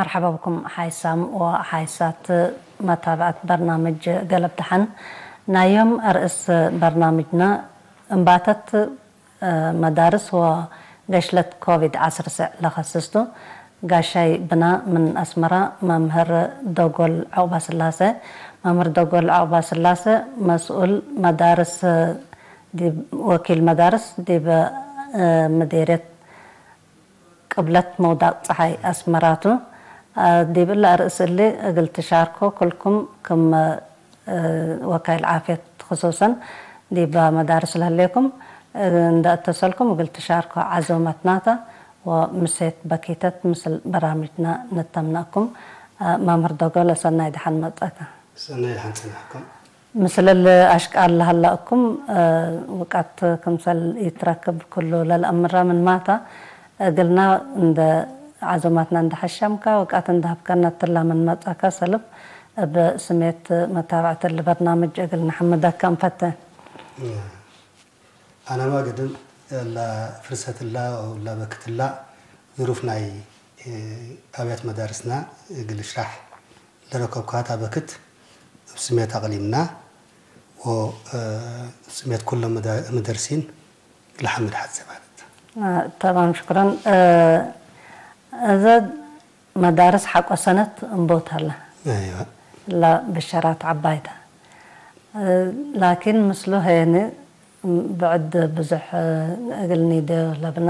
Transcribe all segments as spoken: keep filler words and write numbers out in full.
መርሐባ ብኩም ሓይሳም ወሓይሳት መታብዐት በርናምጅ ገለብ ደሐን። ናይ ዮም አርእስ በርናምጅነ፣ እምባተት መዳርስ ወገሽለት ኮቪድ ዐስር ስዕ ለከስስ ቱ። ጋሻይ ብና ምን አስመረ፣ መምህር ዶጎል ዐቁባስላሴ። መምህር ዶጎል ዐቁባስላሴ መስኡል መዳርስ ዲብ፣ ወኪል መዳርስ ዲብ ምዴርየት ቅብለት መውዳቅ ጸሓይ አስመራቱ። ዲብ እለ አርእስ እሊ እግል ትሻርኮ ክልኩም ክም ወካይል ዓፍየት ክሱሰን ዲብ መዳርስ ለህሌኩም እንደ እተሰልኩም እግል ትሻርኮ ዐዞመትናተ ወምሴት በኪተት ምስል በራምጅና ንተምነአኩም። መምህር ዶጎለ ሰናይ ደሐን መጸእከ። ሰናይ ደሐን ጸናሕኩም። ምስል እሊ አሽቃል ለሀላ እኩም፣ እ፣ ውቀት ክምሰል ኢትረክብ ክሉ ለልአምረ ምንማተ፣ እግልና እንደ ዐዞማትና እንደ ሐሸምከ፣ ውቀት እንደ ሀብከነ እትላ ምን መጽአከ ሰልፍ እብ ስሜት መታብዐት እሊ በርናምጅ እግል ነሐምደከ እንፈቴ። አነማ ግድም እላ ፍርሰት እላ ወእላ በክት እላ ዝሩፍ ናይ፣ እ፣ አብያት መዳርስና እግል እሽራሕ ለረከብኳት አበክት እብ ስሜት አቅሊምና ወ፣ እ፣ እብ ስሜት ኩሎም መዳ-፣ መደርሲን ለሐምድ ሐዜ ማለት። አ፣ ተማም ሽክረን። እ፣ እዘ መዳርስ ሐቆ ሰነት እንቦት ሀለ። አይዋ። ለብሸራት ዐባይተ። እ፣ ላኪን ምስሉ ሄኒ ብዕድ ብዙሕ እግል ኒዴ ለብነ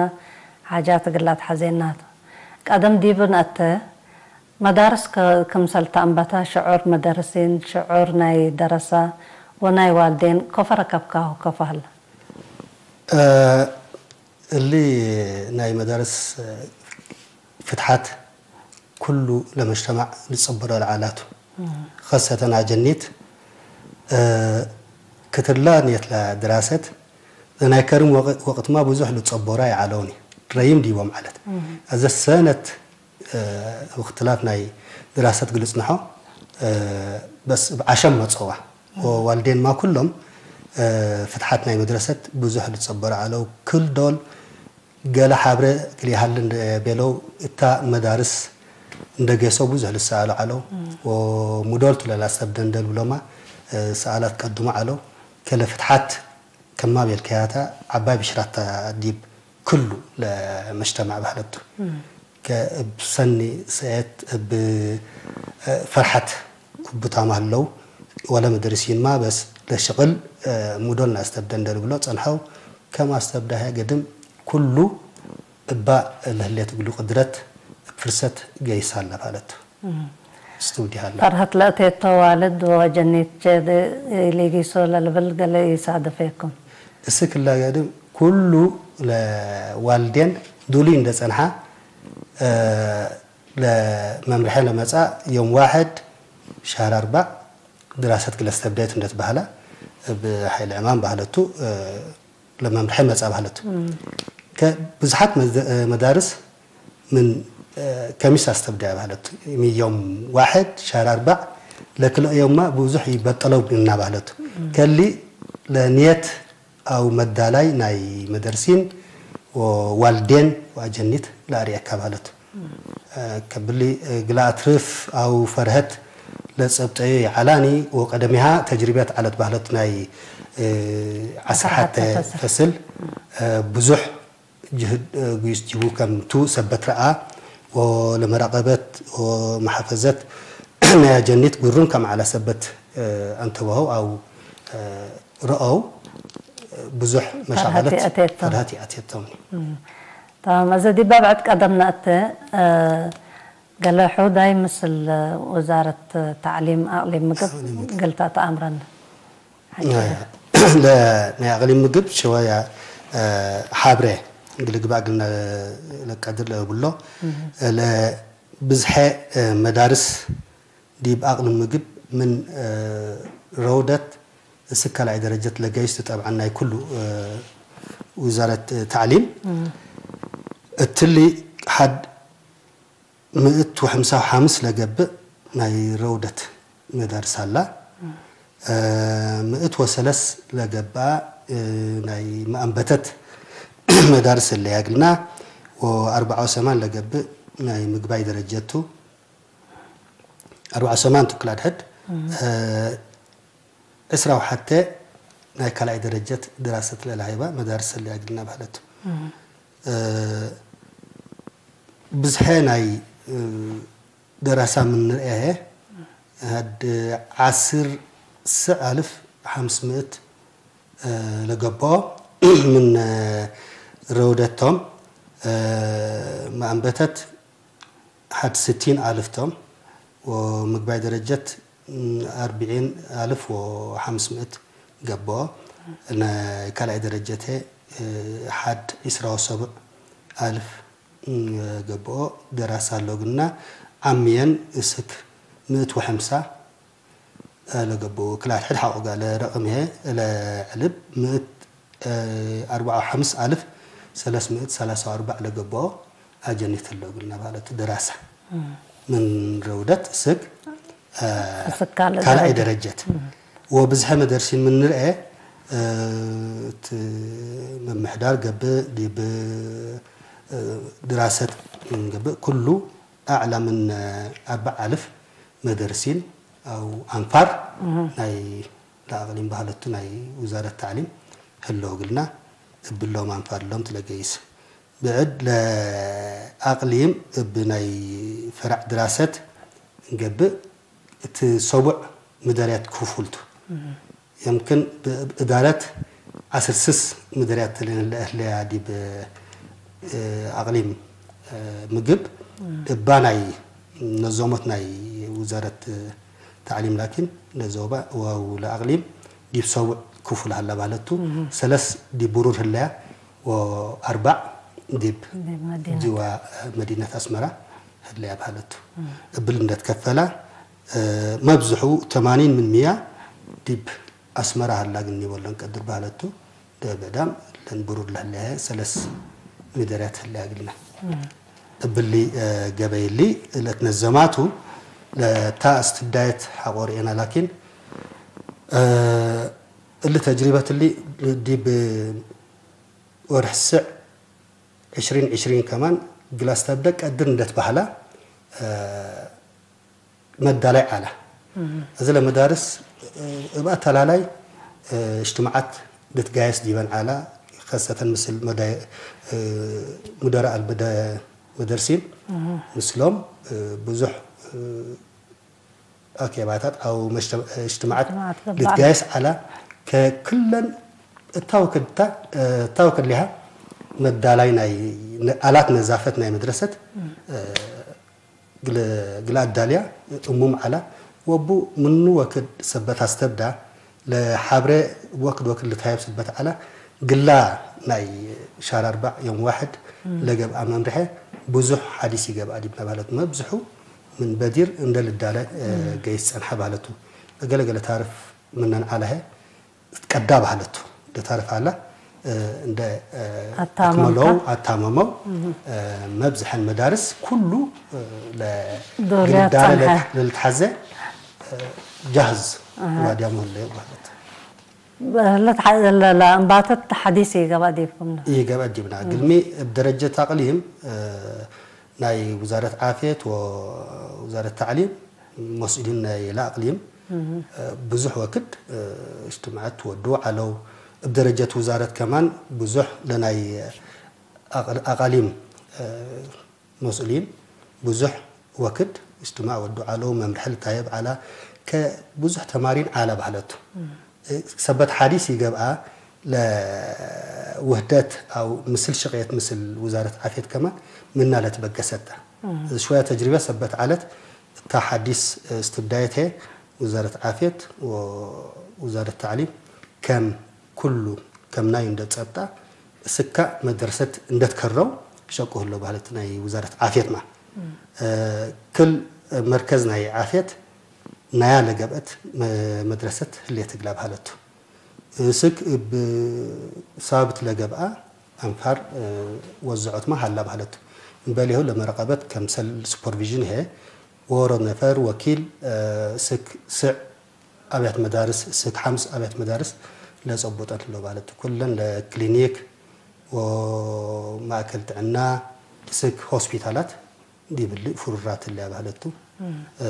ሓጃት እግል ለአትሐዜናቱ። ቀደም ዲብ ነአተ መዳርስ ከ-፣ ክምሰል ተአንበተ ሽዑር መደርሲን፣ ሽዑር ናይ ደረሰ ወናይ ዋልዴን ከፎ ረከብካሁ? ከፎ ሀለ? እ፣ እሊ ናይ መዳርስ ፍትሓት ኩሉ ለመጅተማዕ ልጸበሮ ለዐላቱ። ከሰተን አጀኒት፣ እ፣ ክትላ ንየት ለድራሰት ለናይ ከርም ወቅ-፣ ወቅትማ ብዙሕ ልጸበሮ ይዐለውኒ። ረይም ዲቦም ዐለት። አዘ ሰነት፣ እ፣ እብ እክትላፍ ናይ ድራሰት ግልጽ ነሖ፣ እ፣ በስ እብ ዐሸም መጸዋ። ወዋልዴንማ ኩሎም፣ እ፣ ፍትሓት ናይ መድረሰት ብዙሕ ልጸበሮ ዐለው። ክል ዶል ገሌ ሐብሬ እግል ይሀል እንዴ ቤለው፣ እታ መዳርስ እንዴ ጌሰው ብዙሕ ልሰአሉ ዐለው። ወሙዶልቱ ለለአስተብደን እንዴ ልብሎማ፣ እ፣ ሰአላት ቀድሞ ዐለው። ከለ ፍትሓት ከማ ቤልከያታ ዐባይ ብሽራት ተ ዲብ ክሉ ለመጅተማዕ በህለቱ። ከእብ ሰኒ ሰኤት እብ፣ እ፣ ፈርሐት እቡ ታመ ህለው፣ ወለ መደርሲንማ በስ ለሽቅል፣ እ፣ ሙዶል ነአስተብደ እንዴ ልብሎ ጸንሐው። ከም አስተብዳሀ ገድም ኩሉ እባ ለህሌት እግሉ ቅድረት እብ ፍርሰት ገይስ ሀለ በህለቱ። እም። እስትውዲ ሀላ። ፈርሀት ለእቴቶ ዋልድ ወጀኒት ቼ ኢሊጊሶ ለልብል ገሌ ኢሳድፌኩም። እስክ እላ ገድም ኩሉ ለዋልዴን ዱሉይ እንደ ጸንሐ፣ እ፣ ለመምርሐ ለመጽአ ዮም ዋሕድ ሸህር አርበዕ ድራሰት ክለ አስተብደየት እንደ ትበህለ እብ ሐይል ዕማም በህለቱ፣ እ፣ ለመምርሐ መጽአ በህለቱ። እም። ከብዝሓት መዘ-፣ መዳርስ ምን፣ እ፣ ከሚስ አስተብደያ በህለቱ። ምን ዮም ዋሕድ ሸህር አርበዕ ለክልኦ ዮምመ ብዙሕ ይበጠለው እና በህለቱ። እም። ከሊ ለንየት አው መዳላይ ናይ መደርሲን ወዋልዴን ወአጀኒት ለአርኤካ በህለቱ። እ፣ ከብሊ፣ እ፣ ግለ አትርፍ አው ፈርሀት ለጸብጠዩ ይዐላኒ ወቀደሚሃ ተጅሪበት ዐለት በህለት ናይ፣ እ፣ ዐስር ሐተ ፈስል። ፈስል፣ እ፣ ብዙሕ ጅህድ፣ እ፣ ጉይስ ጅቡ ከም ቱ ሰበት ረአ ወለመራቀበት ወመሐፈዘት ናይ አጀኒት ግሩም ከም ዐለ ሰበት፣ እ፣ አንተበሀው አው፣ እ፣ ረአው ብዙሕ ፈርሀት መሻቀለት ይአቴቶም። ፈርሀት ይአቴቶም። እም። ተማም። እዘ ዲብ አብዕድ ቀደም ነአቴ፣ እ፣ ገሌ ሑዳይ ምስል ውዛረት ተዕሊም አቅሊም ምግብ አቅሊም ምግብ። እግል ተአተአምረን። ሐቂ። ለ-፣ ናይ አቅሊም ምግብ ሸወያ፣ እ፣ ሐብሬ እግል ግባእ እግል ነ-፣ ለቀድር ለእብሎ፣ እም። ለብዝሐ፣ እ፣ መዳርስ ዲብ አቅልም ምግብ ምን፣ እ፣ ረውደት እስክ ካልኣይ ደረጀት ለገይስ ቱ። ጠብዐን ናይ ኩሉ፣ እ፣ ውዛረት ተዕሊም እም። እትሊ ሐድ ምእት ወሐምሳ ወሐምስ ለገብእ ናይ ረውደት መዳርስ ሀላ። እም። እ፣ ምእት ወሰለስ ለገብአ፣ እ፣ ናይ መአንበተት መዳርስ እለ ያግልና ወአርበዓ ወሰማን ለገብእ ናይ ምግባይ ደረጀት ቱ። አርበዕ ሰማን ቱ ክላድ ሕድ፣ እ፣ ዕስራ ወሐቴ ናይ ካልኣይ ደረጀት ድራሰት ለለሀይባ መዳርስ ህለ እግልና በህለት። እ፣ ብዝሐ ናይ፣ እ፣ ደራሳ ምን ንርኤ ሀድ ዐስር ስዕ አልፍ ሐምስ ምእት ለገብኦ ምን ረውደቶም መአንበተት ሐድ ስቲን አልፍ ቶም ወምግባይ ደረጀት አርብዒን አልፍ ወሐምስ ምእት ገብኦ። ካልኣይ ደረጀት ሐድ ዒስራ ወሰቡዕ አልፍ ገብኦ ደራሳ ሎግና ዓምየን እስክ ምእት ወሐምሳ ለገብኡ ክላል ሕድ ሐቆ ጋለ ረቅም ህዬ እለ ዕልብ ምእት አርበዓ ወሐምስ አልፍ ሰለስ ምእት ሰላሳ ወአርበዕ ለገብኦ አጀኒት ህለው እግልና ባለቱ ድራሰ ምን ረውደት እስክ እስክ ካልእ ካልኣይ ደረጀት። ደረጀት። ወብዝሐ መደርሲን ምን ንርኤ እት መምሕዳር ገብእ ዲብ ድራሰት ምን ገብእ ኩሉ አዕላ ምን አርበዕ አልፍ መደርሲን አው አንፋር ናይ ለአቅሊም በህለቱ ናይ ውዛረት ተዕሊም ህለው እግልና፣ እብሎም አንፋር እሎም ትለገይስ። ብዕድ ለአቅሊም እብ ናይ ፈረዕ ድራሰት እንገብእ፣ እት ሰቡዕ ምደርያት ክፉል ቱ። የምክን እብ እዳረት ዐስር ስስ ምደርያት ለህለያ ዲብ አቅሊም ምግብ እባ ናይ ነዞመት ናይ ውዛረት ተዕሊም ላኪን ለዞባ ወአው ለአቅሊም ዲብ ሰቡዕ ክፉል ሀላ ባለቱ። ሰለስ ዲብ ብሩር ህለያ ወአርባዕ ዲብ ዲብ መዲነት። ጅዋ መዲነት አስመራ ህለያ ባለቱ። እብል እንደ ትከፈላ መብዝሑ ተማኒን ምን ሚያ ዲብ አስመራ ሀላ ግን ኒቦለን ቀድር ባለቱ። ለብዕዳም ለንብሩር ለህለሀ ሰለስ ምደርያት ህለያ እግልና። እብሊ፣ እ፣ ገበይሊ ለትነዘማቱ ለታ እስትብዳየት ሐቆ ርኤና፣ ላኪን፣ እ፣ እሊ ተጅሪበት እሊ ዲብ ወርሕ ስዕ ዕሽሪን ዕሽሪን ከማን ግላስተብደ ቀድር እንደትበህላ፣ እ፣ መዳላይ ዐለ። እህ። እዚ ለመዳርስ፣ እ፣ እብ አተላላይ፣ እ፣ እጅትማዓት ልትጋየስ ዲበን ዐለ፣ ከሰተን ምስል መዳይ-፣ እ፣ ሙደራእ አልመደ-፣ መደርሲን እህ። ምስሎም፣ እ፣ ብዙሕ፣ እ፣ አኬባታት አው መጅተ-፣ እጅትማዓት እጅትማዓት ገብአን። ልትጋየስ ዐለ። ከክለን እታ ወክድ እታ፣ እ፣ እታ ወክድ ሊሃ መዳላይ ናይ ነ-፣ አላት ነዛፈት ናይ መድረሰት፣ እህ። እ፣ ግለ-፣ ግለ አዳልያ እሙም ዐላ፣ ወቡ ምኑ ወክድ ሰበት አስተብዳ፣ ለሐብሬ ወክድ ወክድ ልትሀየብ ሰበት ዐላ፣ ግላ ናይ ሻር አርበዕ ዮም ዋሕድ እም። ለገብአ መምርሐ ብዙሕ ሐዲስ ኢገብአ ዲብና ባለቱ፣ መብዝሑ ምን በዲር እንደ ልዳለ፣ እ፣ እም። ገይስ ጸንሐ ባለቱ። እገለ ገለ ታርፍ ምነን ዐለ ህዬ፣ እትቀዳ በህለቱ፣ እንደ ታርፍ ዐለ፣ እ፣ እንደ፣ እ፣ አታመምካ? አክመለው፣ አታመመው፣ እህ። እ፣ መብዝሐን መዳርስ ኩሉ፣ እ፣ ለ-፣ ዶልያት ግልዳለ ጸንሐ። ለ-፣ ለልትሐዜ፣ እ፣ ጃህዝ አሃ። ዋድያሙ ህለዩ በህለት። በህለት ሐ-፣ ለ-፣ ለአንባተት ሐዲስ ይገባ ዲብኩም ነው? ይገባ ዲብና። እህ። ግልሚ እብ ደረጀት አቅሊም፣ እ፣ ናይ ውዛረት ዓፍየት ወውዛረት ተዕሊም መስኡሊን ናይ ለአቅሊም፣ እህ። ብዙሕ ወክድ፣ እጅትማዓት ትወዱ ዐለው። እብ ደረጀት ውዛረት ከማን ብዙሕ ለናይ አቅ-፣ አቃሊም መስኡሊን ብዙሕ ወክድ እጅትማዕ ወዱ ዐለው። መምርሐ ልታየብ ዐላ፣ ከብዙሕ ተማሪን ዐለ በህለቱ። እህ። ሰበት ሐዲስ ይገብአ ለውህደት አው ምስል ሽቅየት ምስል ውዛረት ዓፍየት ከማን ምና ለትበገሰት ተ። እህ። ሸወያ ተጅሪበት ሰበት ዐለት እታ ሐዲስ እስትብዳየት ህዬ ውዛረት ዓፍየት ወውዛረት ተዕሊም ከም ኩሉ ከም ናዩ እንደ ጸብጣ እስካ መድረሰት እንደ ትከረው ሸቁ ህለው በህለት ናይ ውዛረት ዓፍየት ማ። እህ። እ፣ ክል መርከዝ ናይ ዓፍየት ናያ ለገብአት መ-፣ መድረሰት ህሌት እግላ በህለቱ። እስክ እብ ሳብት ለገብአ አንፋር፣ እ፣ ወዘዖትመ ሀላ በህለቱ። እምበሌሁ ለመረቀበት ከምሰል ሱፐርቪዥን ህዬ ወሮ ነፈር ወኪል፣ እ፣ እስክ ስዕ አብያት መዳርስ፣ እስክ ሐምስ አብያት መዳርስ ለጸቡጠን ህለው በህለቱ። ኩለን ለክሊኒክ ወማእከል ጥዕና፣ እስክ ሆስፒታላት ዲብሊ ፍሩራት እልያ በህለት ቱ። እ፣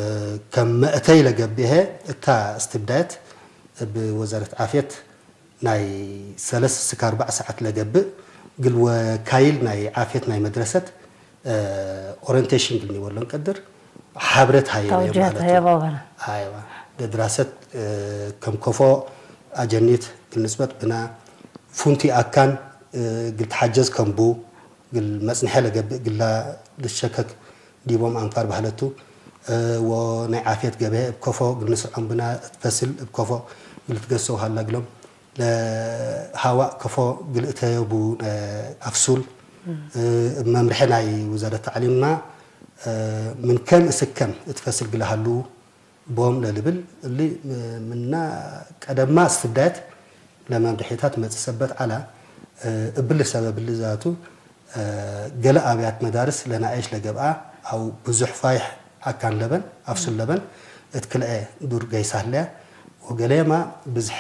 ከም መእተይ ለገብኤ እታ እስትብዳየት እብ ወዛረት ዓፍየት ናይ ሰለስ እስክ አርበዕ ሰዓት ለገብእ፣ እግል ወካይል ናይ ዓፍየት ናይ መድረሰት፣ እ፣ ኦሪንቴሽን እግል ኒበሎ እንቀድር፣ ሐብሬት ሀየበ ተውጅህት ማለት ቱ። ሀየበ በለ። አይዋ። ለድራሰት፣ እ፣ ከም ከፎ አጀኒት እግል ንጽበጥ ብና፣ ፉንቲ አካን፣ እ፣ እግል ተሐጀዝ ከም ቡ፣ እግል መጽንሐ ለገብእ እግላ ልትሸከክ ዲቦም አንፋር በህለት ቱ። እ፣ ወናይ ዓፍየት ገበየ እብ ከፎ እግል ንስዕዖም ብና፣ እት ፈስል እብ ከፎ እግል ልትገሰው ሀላ እግሎም። ለሀዋእ ከፎ እግል እተየቡ፣ እ፣ አፍሱል፣ እ፣ እብ መምርሐ ናይ ውዛረት ተዕሊምና፣ እ፣ ምን ከም እስክ ከም እት ፈስል እግል ሀሉ፣ ቦም ለልብል እሊ ምና ቀደማ እስትብዳየት ለመምርሒታት መጽእ ሰበት ዐላ። እብሊ ሰበብ እሊ ዛቱ፣ ገለ አብያት መዳርስ ለነአይሽ ለገብአ አው ብዙሕ ፋይሕ አካን ለበን፣ አፍሱል ለበን እት ክልኤ ዱር ገይሳ ህለያ፣ ወገሌማ ብዝሐ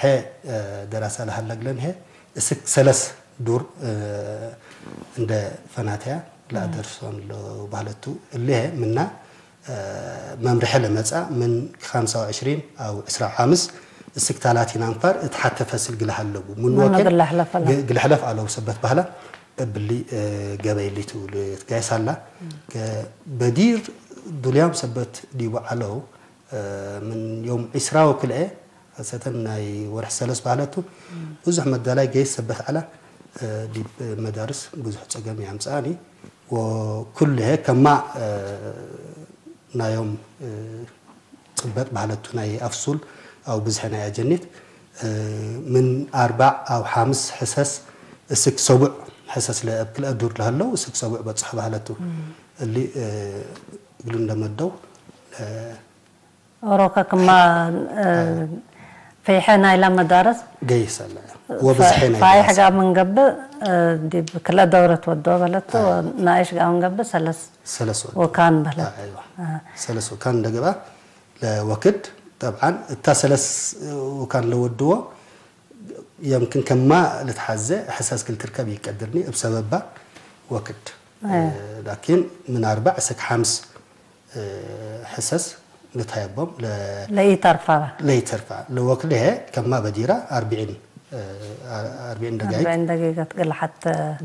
ደራሳ ለሀለ እግለን ህዬ እስክ ሰለስ ዱር እንዴ ፈናተያ ለአደርሶን ለባህለቱ እሊ ህዬ ምና መምርሐ ለመጽአ ምን ኸምሰ ወዕሽሪን አው ዕስራ ወሐምስ እስክ ታላቲን አንፋር እት ሐቴ ፈስል ግለ ሀለቡ። ምን ምኑ ወኬን ግለ ሕለፍ አለ። ግ-፣ ግለ ሕለፍ አለው ሰበት በህላ እብሊ፣ እ፣ ገበይ ሊቱ ልትጋይስ አላ። ከ-፣ በዲር ዱልያም ሰበት ዲቡ ዐለው፣ እ፣ ምን ዮም ዕስራ ወክልኤ፣ ኸሰተን ናይ ወርሕ ሰለስ በህለቱ፣ ብዙሕ መዳላይ ገይስ ሰበት ዐላ፣ እ፣ ዲብ መዳርስ ብዙሕ ጸገም ያምጽአኒ። ወኩልሄ ከማ፣ እ፣ ናዮም፣ እ፣ ጽበጥ በህለቱ ናይ አፍሱል አው ብዝሐ ናይ አጀኒት፣ እ፣ ምን አርባዕ አው ሐምስ ሕሰስ እስክ ሰቡዕ ሕሰስ ለእብ ክልኤ ዱር ለህለው እስክ ሰቡዕ በጽሖ በህለቱ። እም። እሊ፣ እ፣ እግሉ እንደመደው፣ እ፣ ኦሮከ ክማ፣ እ፣ አዎ። ፈይሐ ናይላ መዳርስ ገይስ አለ። ወብዝሐ ናይ ፋይሕ ደራሰ። ጋር ምንገብእ፣ እ፣ ዲብ ክለ ደውረት ወዶ በለቱ፣ አዎ። ናይሽ ጋር ምንገብእ ሰለስ ሰለስ ወዶ። ወካን በለት። አዎ፣ አይዋ። አዎ። ሰለስ ወካን እንደገባ ለወክድ፣ ጠብዓን፣ እታ ሰለስ ወካን ለወድዎ፣ የምክን ከማ ልትሓዘ ሕሰስ ክል ትርከብ ይቀድርኒ፣ እብ ሰበባ ወክድ። አዎ። እ፣ ላኪን ምን አርባዕ እስክ ሐምስ እ፣ ሕሰስ ልትሀየቦም ለ-፣ ለኢተርፋ። ለኢተርፋ። ለወክድ ህዬ ከማ በዲራ አርብዒን፣ እ፣ አርብዒን ደቂቅ። አርብዒን ደቂቀት ግልሓት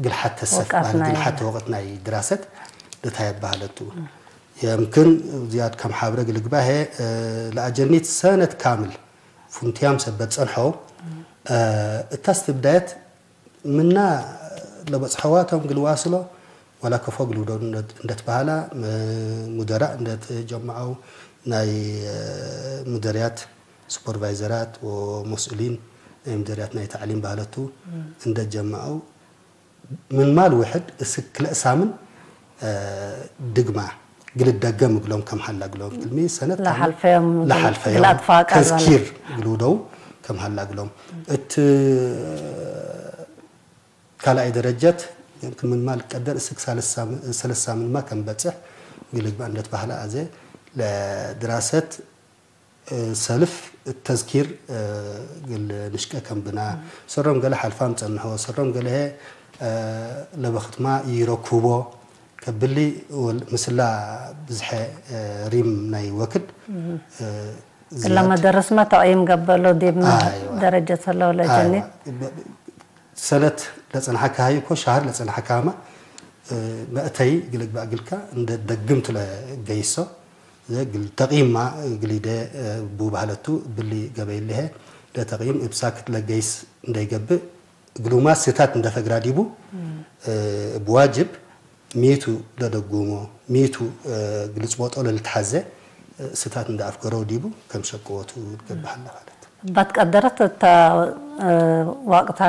ግልሓት ተሰፍ ወቃት ባህል ናይ ግልሓት ወቅት ናይ ድራሰት ልትሀየብ በህለቱ። የምክን ዝያድ ከም ሓብረ ግልግባ ህዬ፣ እ፣ ለአጀኒት ሰነት ካምል ፉንትያም ሰበት ጸንሐው፣ እ፣ እታ እስትብዳየት ምና ለበጽሐዋ ቶም እግል ዋስሎ፣ ወላ ከፎ እግል ውደው እንደ፣ እንደትበሀላ፣ ም-፣ ሙደራእ እንደትጀመዐው፣ ናይ፣ እ፣ ሙደርያት፣ ሱፐርቫይዘራት ወመስኡሊን ናይ ሙደርያት ናይ ተዕሊም በህለቱ እንደትጀመዐው፣ ምን ማል ውሕድ እስክ ክልኤ ሳምን፣ እ፣ ድግማ እግል ደገም እግሎም ከም ሀላ እግሎም፣ እግልሚ ሰነት ካምል ለሐልፈዮም ለሐልፈዮም እግል አትፋቀር ተዝኪር እግል ውደው ከም ሀላ እግሎም። እት ካልኣይ ደረጀት፣ የምክን ምን ማል ቀደር እስክ ሳልስ ሳም-፣ ሰለስ ሳምንማ ከም በጽሕ እግል እግባእ እንደትበህለ አዜ ለድራሰት፣ እ፣ ሰልፍ እት ተዝኪር፣ እ፣ እግል ንሽቄ ከም ብና፣ ሰሮም ገሌ ሐልፋም ጸንሖ፣ ሰሮም ገሌ፣ እ፣ ለበክትማ ኢረኩቦ፣ ከብሊ ወል-፣ ምስላ ብዝሐ፣ እ፣ ሪም ናይ ወክድ፣ እ፣ እለ ዝያድ መደረስመ ተዕይም ገብአሎ ዲብ ምን አይዋ። ደረጀት ህለው ለጀኒት? አይዋ። በ-፣ ሰነት ለጸንሐካሀ እኮ ሻህር ለጸንሐካሀመ፣ እ፣ መእተይ እግል እግባእ እግልካ እንደ ደግምቱ ለገይሶ፣ እግል ተቅይማ እግል ኢደ፣ እ፣ ቡ በህለቱ እብሊ ገበይ ለሀ ለተቅይም እብ ሳክት ለገይስ እንደይገብእ እግሉማ ስታት እንደ ፈግራ ዲቡ፣ እ፣ እብ ዋጅብ ሚቱ ለደጉሞ፣ ሚቱ፣ እ፣ እግል ጽቦጦ ለልትሐዜ፣ እ፣ ስታት እንደ አፍገረው ዲቡ ከም ሸቅወቱ ልገብእ ሀለ ማለት። እባት ቀደረት እተ፣ እ፣ ዋቅታ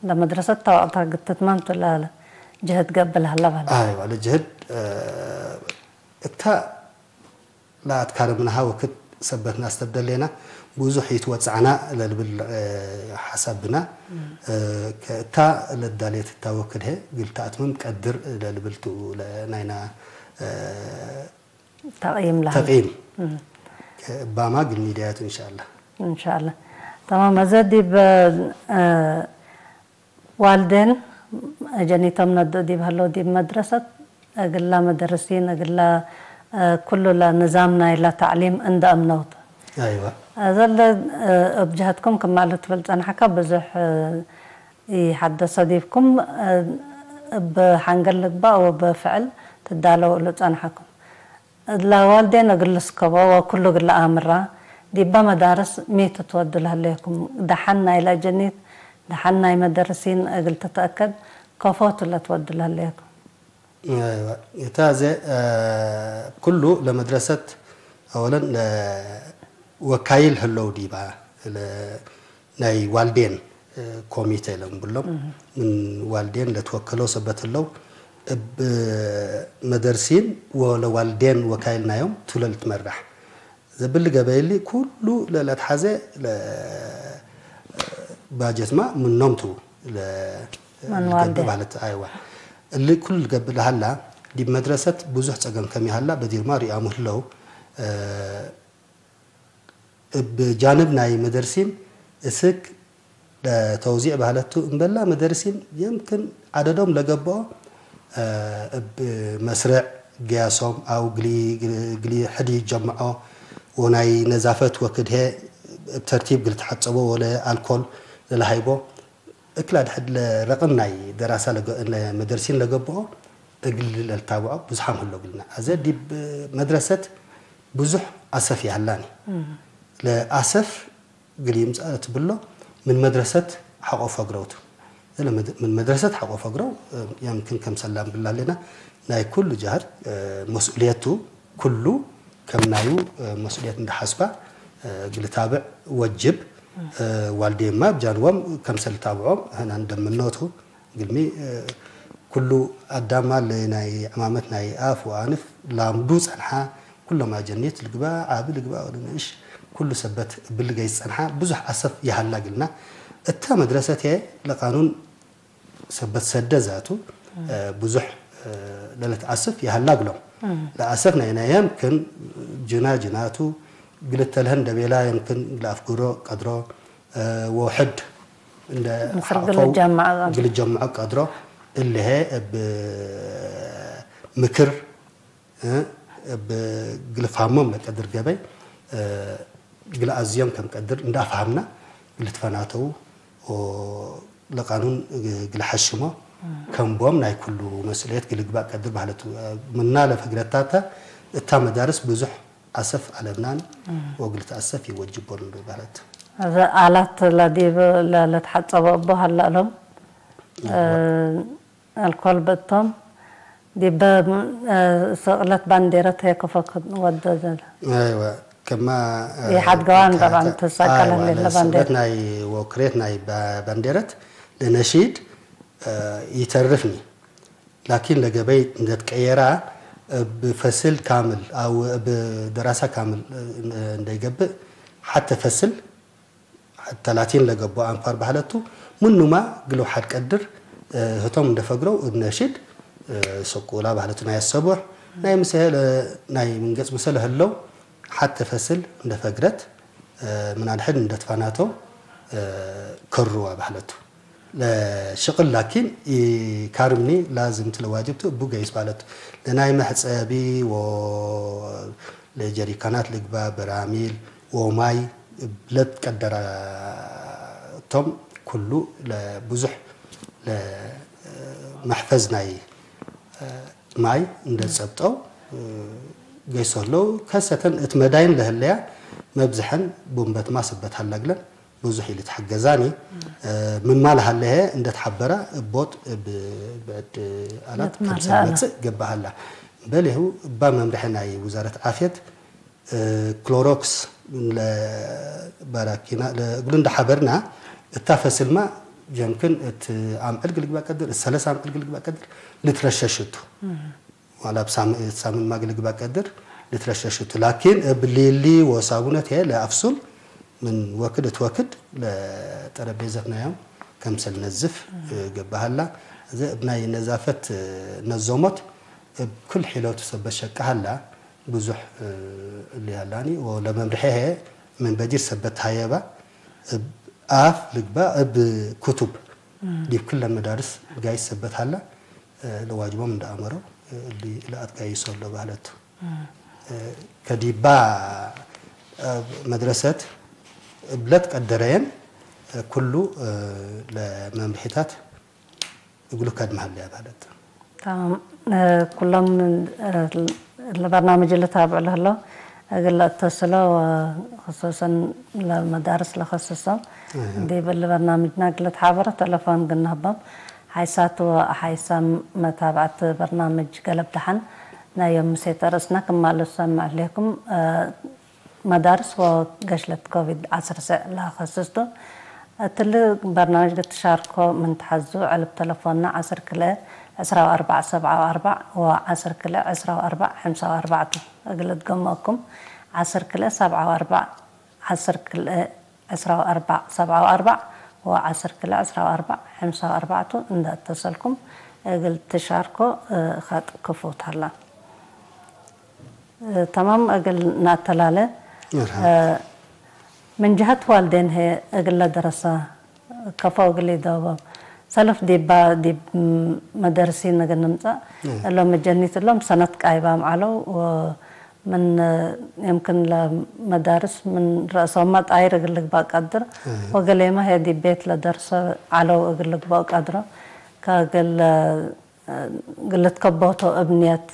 ለመድረሰት እተ ዋቅታ ግትትማም ቱ ለለ ጅህድ ገብእ ለሀለ ማለት። አይዋ፣ ለጅህድ፣ እ፣ እተ ለአትካረምናሀ ወክድ ሰበትና አስተብደሌና ብዙሕ ኢትወጸዕና ለልብል፣ እ፣ ሐሳብ ብና፣ እ፣ ከእታ ለዳሌት እታ ወክድ ህዬ እግል ተአትምም ቀድር ለልብል ቱ ለናይና፣ እ፣ ተቅይም ለሀ። ተቅይም። እም። እባማ እግል ኒደያቱ እንሻአላህ። እንሻአላህ። ተማም። አዜ ዲብ፣ እ፣ ዋልዴን አጀኒቶም ነድእ ዲብ ሀለው ዲብ መድረሰት እግላ መደርሲን፣ እግላ፣ እ፣ ኩሉ ለንዛም ናይላ ተዕሊም እንደ አምነውት። አይዋ። አዘለ፣ እ፣ እብ ጀሀትኩም ክማሉ ትብል ጸንሐካ፣ ብዙሕ፣ እ፣ ኢሐደሰ ዲብኩም፣ እ፣ እብ ሐንገል ልግባእ ወበፍዕል ትዳለው እሉ ጸንሐኩም። እለ ዋልዴን እግል ልስከቦ ወኩሉ እግል ለአምራ፣ ዲበ መዳርስ ሚ ትትወዱ ለህሌኩም? ደሐን ናይለ አጀኒት፣ ደሐን ናይ መደርሲን እግል ትትአከድ፣ ከፎ ቱ ለትወዱ ለህሌኩም? አይዋ፣ እታ ዘ-፣ አ፣ ኩሉ ለመድረሰት አወለን ለ-፣ ወካይል ህለው ዲባ፣ ለ-፣ ናይ ዋልዴን፣ እ፣ ኮሚቴ ለእንብሎም፣ ምን ዋልዴን ለትወከለው ሰበት ህለው፣ እብ መደርሲን ወለዋልዴን ወካይል ናዮም ቱ ለልትመራሕ። ዘብል ገበይሊ ኩሉ ለለትሐዜ ለ-፣ ባጀትማ ምኖም ቱ ለ-፣ ምን ልገብእ ዋልዴ። ማለት፣ አይዋ። እሊ ኩሉ ልገብእ ለሀላ፣ ዲብ መድረሰት ብዙሕ ጸገም ከም ይሀላ በዲርማ ርያሙ ህለው፣ እ፣ እብ ጃንብ ናይ መደርሲን እስክ ለተውዚዕ በህለት ቱ፣ እምበላ መደርሲን የምክን ዐደዶም ለገብኦ፣ እ፣ እብ መስርዕ ገያሶም አው እግሊ፣ እግሊ ሕድ ይጀምዖ ወናይ ነዛፈት ወክድ ህዬ እብ ተርቲብ እግል ተሐጸቦ ወለ አልኮል ለለሀይቦ እክላ ድሕድ ለረቅም ናይ ደራሳ ለገ-፣ ለመደርሲን ለገብኦ እግል ለልታብዖ ብዙሓም ህሎ እግልና። አዘ ዲብ መድረሰት ብዙሕ አሰፍ ይሀላኒ። እም። ለአሰፍ እግል ይምጸእ ትብሎ ምን መድረሰት ሐቆ ፈግረው ቱ። ለመድ-፣ ምን መድረሰት ሐቆ ፈግረው፣ የምክን ከምሰል ለአንብል ሀሌና፣ ናይ ኩሉ ጃህር፣ እ፣ መስኡልየት ቱ። ኩሉ ከም ናዩ፣ እ፣ መስኡልየት እንደ ሐስባ፣ እ፣ እግል ታብዕ ወጅብ። እ፣ ዋልዴማ እብ ጃንቦም ከምሰል ታብዖም ህና እንደምኖቱ። እግልሚ፣ እ፣ ኩሉ አዳማ ለናይ ዕማመት ናይ አፍ ወአንፍ ላምዱ ጸንሓ። ኩሎም አጀኒት ልግባእ፣ ዓቢ ልግባእ ወለንእሽ፣ ኩሉ ሰበት እብል ገይስ ጸንሓ። ብዙሕ አሰፍ ይሀላ እግልና። እተ መድረሰት ህዬ ለቃኑን ሰበት ሰደ ዛቱ፣ እ፣ ብዙሕ፣ እ፣ ለልትአስፍ ይሀላ እግሎም። እም። ለአሰፍ ናይ ናየም ክን ጅና ጅናቱ፣ እግል ተልሀን ደቤላ የምክን እግል አፍግሮ ቀድሮ፣ እ፣ ወውሕድ እንደ ምስል ሐቆ እግል ልጀምዖ። እግል ልጀምዖ ቀድሮ፣ እሊ ህዬ እብ ምክር፣ እ፣ እብ እግል ፋህሞም ለቀድር ገበይ፣ እ፣ እግል አዝዮም ከም ቀድር እንደ አፍሀምና እግል ልትፈናተው ወለቃኑን እግል ሐሽሞ ከም ቦም ናይ ኩሉ መስኡልየት እግል ልግባእ ቀድር በህለቱ። ምና ለፈግረታተ እታ መዳርስ ብዙሕ አሰፍ አለብናን ወእግል ልትአሰፍ ኢወጅቦን እንዶ በህለት። አዘ አላት ለዲብ ለልትሐጸቦ እቡ ሀለ እሎም፣ እወ። እ፣ አልኮል ብእቶም ዲበ፣ እ፣ ስቅለት ባንዴረት ህዬ ከፎ ወደ ዘለ። አይወ፣ ከማ፣ እ፣ ኢሐድገዋን እታ፣ ጠብዐን እታ፣ ትሰቀለ አይወ፣ ህሌለ ለስቅለት ባንዴረት። ናይ ወክሬት ናይ ባ-፣ ባንዴረት ለነሺድ፣ እ፣ ኢተርፍኒ። ላኪን ለገበይ እንደ ትቀየራ እብ ፈስል ካምል አው እብ ደራሳ ካምል፣ እ፣ እንደ ይገብእ ሐተ ፈስል ተላቲን ለገብኦ አንፋር በህለቱ፣ ምኑማ እግል ወሐድ ቀድር፣ እ፣ ህቶም እንደ ፈግረው እብ ነሺድ፣ እ፣ ሰቁላ በህለቱ ናይ አሰቡሕ፣ ናይ ምሰ ለ-፣ ናይ ምን ገጽ ምሰ ለህለው ሐተ ፈስል እንደ ፈግረት፣ እ፣ ምን አድሕድ እንደ ትፋናቶም፣ እ፣ ከሩዋ በህለቱ። ለሽቅል ላኪን ኢካርምኒ ላዝምት ለዋጅብቱ እቡ ገይስ በህለቱ። ለናይ መሕጸቢ ወ-፣ ለጀሪካናት ልግባእ በራሚል ወማይ እብ ለትቀደረ ቶም፣ ኩሉ ለብዙሕ ለመሕፈዝ ናይ ማይ እንደ ጸብጠው ገይሶ ህለው። ከሰተን እት መዳይን ለህለያ መብዝሐን ቡምበትማ ሰበት ሀላ እግለን ብዙሕ ኢልትሐገዛኒ። ምንማ ለሀለ ህዬ እንደ ተሐበራ እብ ቦጥ እብ ብዕድ አላት ለትመርሐ ክምሰል አላ። መጽእ ገብእ ሀላ። በሌሁ እባ መምርሐ ናይ ውዛረት ዓፍየት፣ እ፣ ክሎሮክስ ለበራኪና ለእግሉ እንደ ሐበርና፣ እታ ፈስልማ ጀምክን እት አምዕል እግል ልግባእ ቀድር፣ እት ሰለስ አምዕል እግል ልግባእ ቀድር ልትረሸሽ ቱ። ዋላ እብ ሳም-፣ ሳምን ማግል ልግባእ ቀድር ልትረሸሽ ቱ። ላኪን እብ ሊሊ ወሳቡነት ህዬ ለአፍሱል ምን ወክድ እት ወክድ ለጠረቤዘት ናዮም ከምሰል ነዝፍ፣ እ፣ ገብእ ሀላ። እዘ እብ ናይ ነዛፈት፣ እ፣ ነዞሞት እብ ክል ሒለቱ ሰበት ሸቂ ሀላ። ብዙሕ፣ እ፣ እሊ ሀላኒ ወለመምርሐ ህዬ ምን በዲር ሰበት ሀየባ እብ አፍ ልግባእ እብ ክቱብ ዲብ ክለ መዳርስ ጋይስ ሰበት ሀላ። ለዋጅቦም እንደ አመረው እሊ ለአትጋይሶ ለባህለቱ ከዲባ መድረሰት እብለት ቀደረየን ኩሉ ለመምርሒታት እግሉ ከድመ ሀለያ ባለት። ተማም። ኩሎም ለበርናምጅ ልታብዑ ለህለው እግል ለእተስሎ ወክሱሰን ለመዳርስ ለከስሶም ዲብ እሊ በርናምጅና እግል ልትሓበሮ ተለፎን እግል ነህቦም። ሓይሳት ወሓይሳም መታብዐት በርናምጅ ገለብ ደሐን ናይ ዮም ምሴተ ርእስና ክማሉ ሰምዕ ህሌኩም። መዳርስ ወገሽለት ኮቪድ ዐስር ሰዕ ለከስስ ቱ። እትሊ በርናምጅ ልትሻርኮ ምን ተሐዙ፣ ዕልብ ተለፎንና ዐስር ክልኤ ዕስራ ወአርበዕ ሰብዓ ወአርበዕ ወዐስር ክልኤ ዕስራ ወአርበዕ ሐምሳ ወአርበዕ ቱ። እግል እትገመኩም ዐስር ክልኤ ሰብዓ ወአርበዕ ዐስር ክልኤ ዕስራ ወአርበዕ ሰብዓ ወአርበዕ ወዐስር ክልኤ ዕስራ ወአርበዕ ሐምሳ ወአርበዕ ቱ። እንደ እተሰልኩም እግል ትሻርኮ ኸጥ ክፉት ሀላ። ተማም እግል ነአተላለ። መርሐባ። ምን ጀሀት ዋልዴን ህዬ እግለ ደረሰ ከፎ እግል ኢዶቦ። ሰልፍ ዲባ ዲብ መደርሲን እግል ንምጸእ እሎም መጀኒት እሎም ሰነት ቃይባም ዐለው ወምን የምክን ለመዳርስ ምን ረአሶማ ጣይር እግል ልግባእ ቀድር ወገሌመ ህዬ ዲብ ቤት ለደርሰ ዐለው እግል ልግበኦ ቀድሮ ከእግል እግል ልትከቦቶ እብ ንየት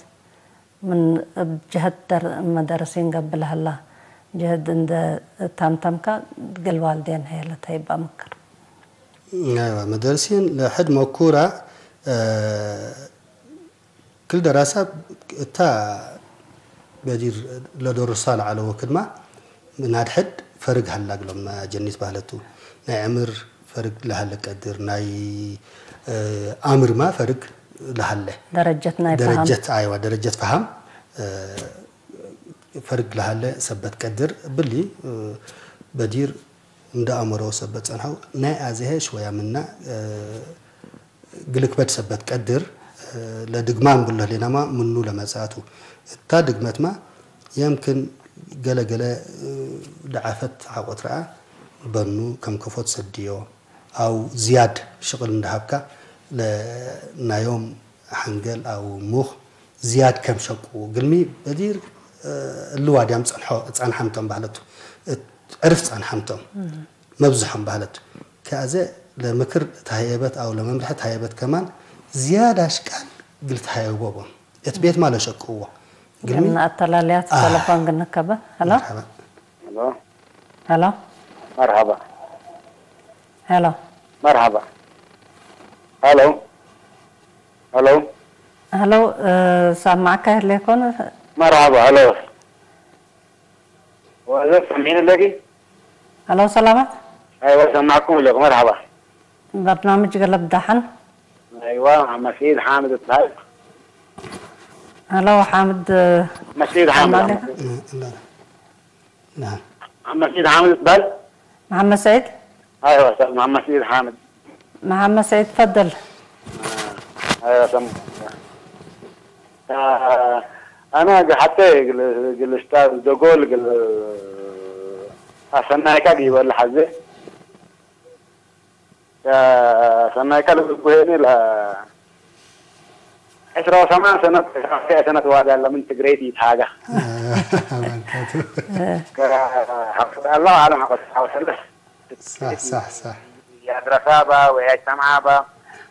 ምን እብ ጀህድ ደር-፣ መደርሲን ገብእ ለሀላ ጀህድ እንደ ታምተምከ፣ ድግል ዋልዴን ህዬ ለተይብ አመክር። አይዋ፣ መደርሲን ለሕድ መኩራ፣ እ፣ ክል ደራሳ እታ በዲር ለደሩሳ ለዐለ ወክድማ፣ ምን አድሕድ ፈርግ ሀላ እግሎም መጀኒት በህለቱ። ናይ ዕምር ፈርግ ለሀለ ቀድር፣ ናይ፣ እ፣ አምርማ ፈርግ ለሀለ። ደረጀት ናይ ፈሃም። ደረጀት፣ አይዋ፣ ደረጀት ፈሃም፣ እ፣ ፈርግ ለሀለ ሰበት ቀድር እብሊ፣ እ፣ በዲር እንደ አመረው ሰበት ጸንሐው። ናይ አዜሀ ሽወያ ምና፣ እ፣ ግልክበድ ሰበት ቀድር፣ እ፣ ለድግማም ብሎ ህሌናማ ምኑ ለመጽአቱ። እታ ድግመትማ የምክን ገለ ገለ፣ እ፣ ደዓፈት ሐቆት ረአ በኑ ከም ከፎት ሰድዮ አው ዝያድ ሽቅል እንደ ሀብካ ለናዮም ሐንገል አው ሙኽ ዝያድ ከም ሸቁ ግልሚ በዲር፣ እ፣ እሊ ዋድያም ጸንሖ፣ ጸንሐምቶም ባህለቱ። እት ዕርፍ ጸንሐምቶም። መብዝሖም በህለት። ከአዜ ለምክር ተሀየበት አው ለመምርሐ ተሀየበት ከማን ዝያድ አሽቃል እግል ተሀየቦ ቦም። እት ቤትማ ለሸቅዎ። እግልሚ ግን አተላልያት አ። ተለፎን ግን ከበ። ሀሎ? መርሐባ። ሀሎ? ሀሎ? መርሐባ። ሀሎ? መርሐባ። ሀሎ? ሀሎ? ሀሎ፣ እ፣ ሰማዕካ ህሌኮን? መርሐባ፣ ሀሎ። ወዘ ሰሚዕኒ ለኪ? ሀሎ፣ ሰላማት? አይዋ፣ ሰማዕኩም ለኩ። መርሐባ። በርናምጅ ገለብ ደሐን? አይዋ፣ መሐመድ ሰዒድ ሓምድ እትበሃል። ሀሎ፣ ሓምድ፣ መሐመድ ሰዒድ ሓምድ፣ ሰማዕካ? ሓምድ። እ፣ ላ፣ ላ። ናም። መሐመድ ሰዒድ ሓምድ እትበሃል? መሐመድ ሰዒድ? አይዋ፣ ሰ-፣ መሐመድ ሰዒድ ሓምድ። መሐመድ ሰዒድ፣ ተፈደል። አይዋ፣ ሰም-፣ አ-፣ አና ግ-፣ ሐቴ እግል፣ እግል እስታዝ ደጎል እግል አሰናይካ ዲበል ሐዜ። ሰናይካ ልብል ጉሄኒ ለ-፣ ዕስራ ወሰማን ሰነት፣ ዕስራ ወሰማን ሰነት ዋዲ አለ ምን ትግረይት ኢትሃጋ። አመልካቱ። ከሐፍዝ አላሁ አዕለም ሐቆ ተሐወሰለ። ሳሕ፣ ሳሕ፣ ሳሕ። ያድረሳባ ወያጅተምዓባ፣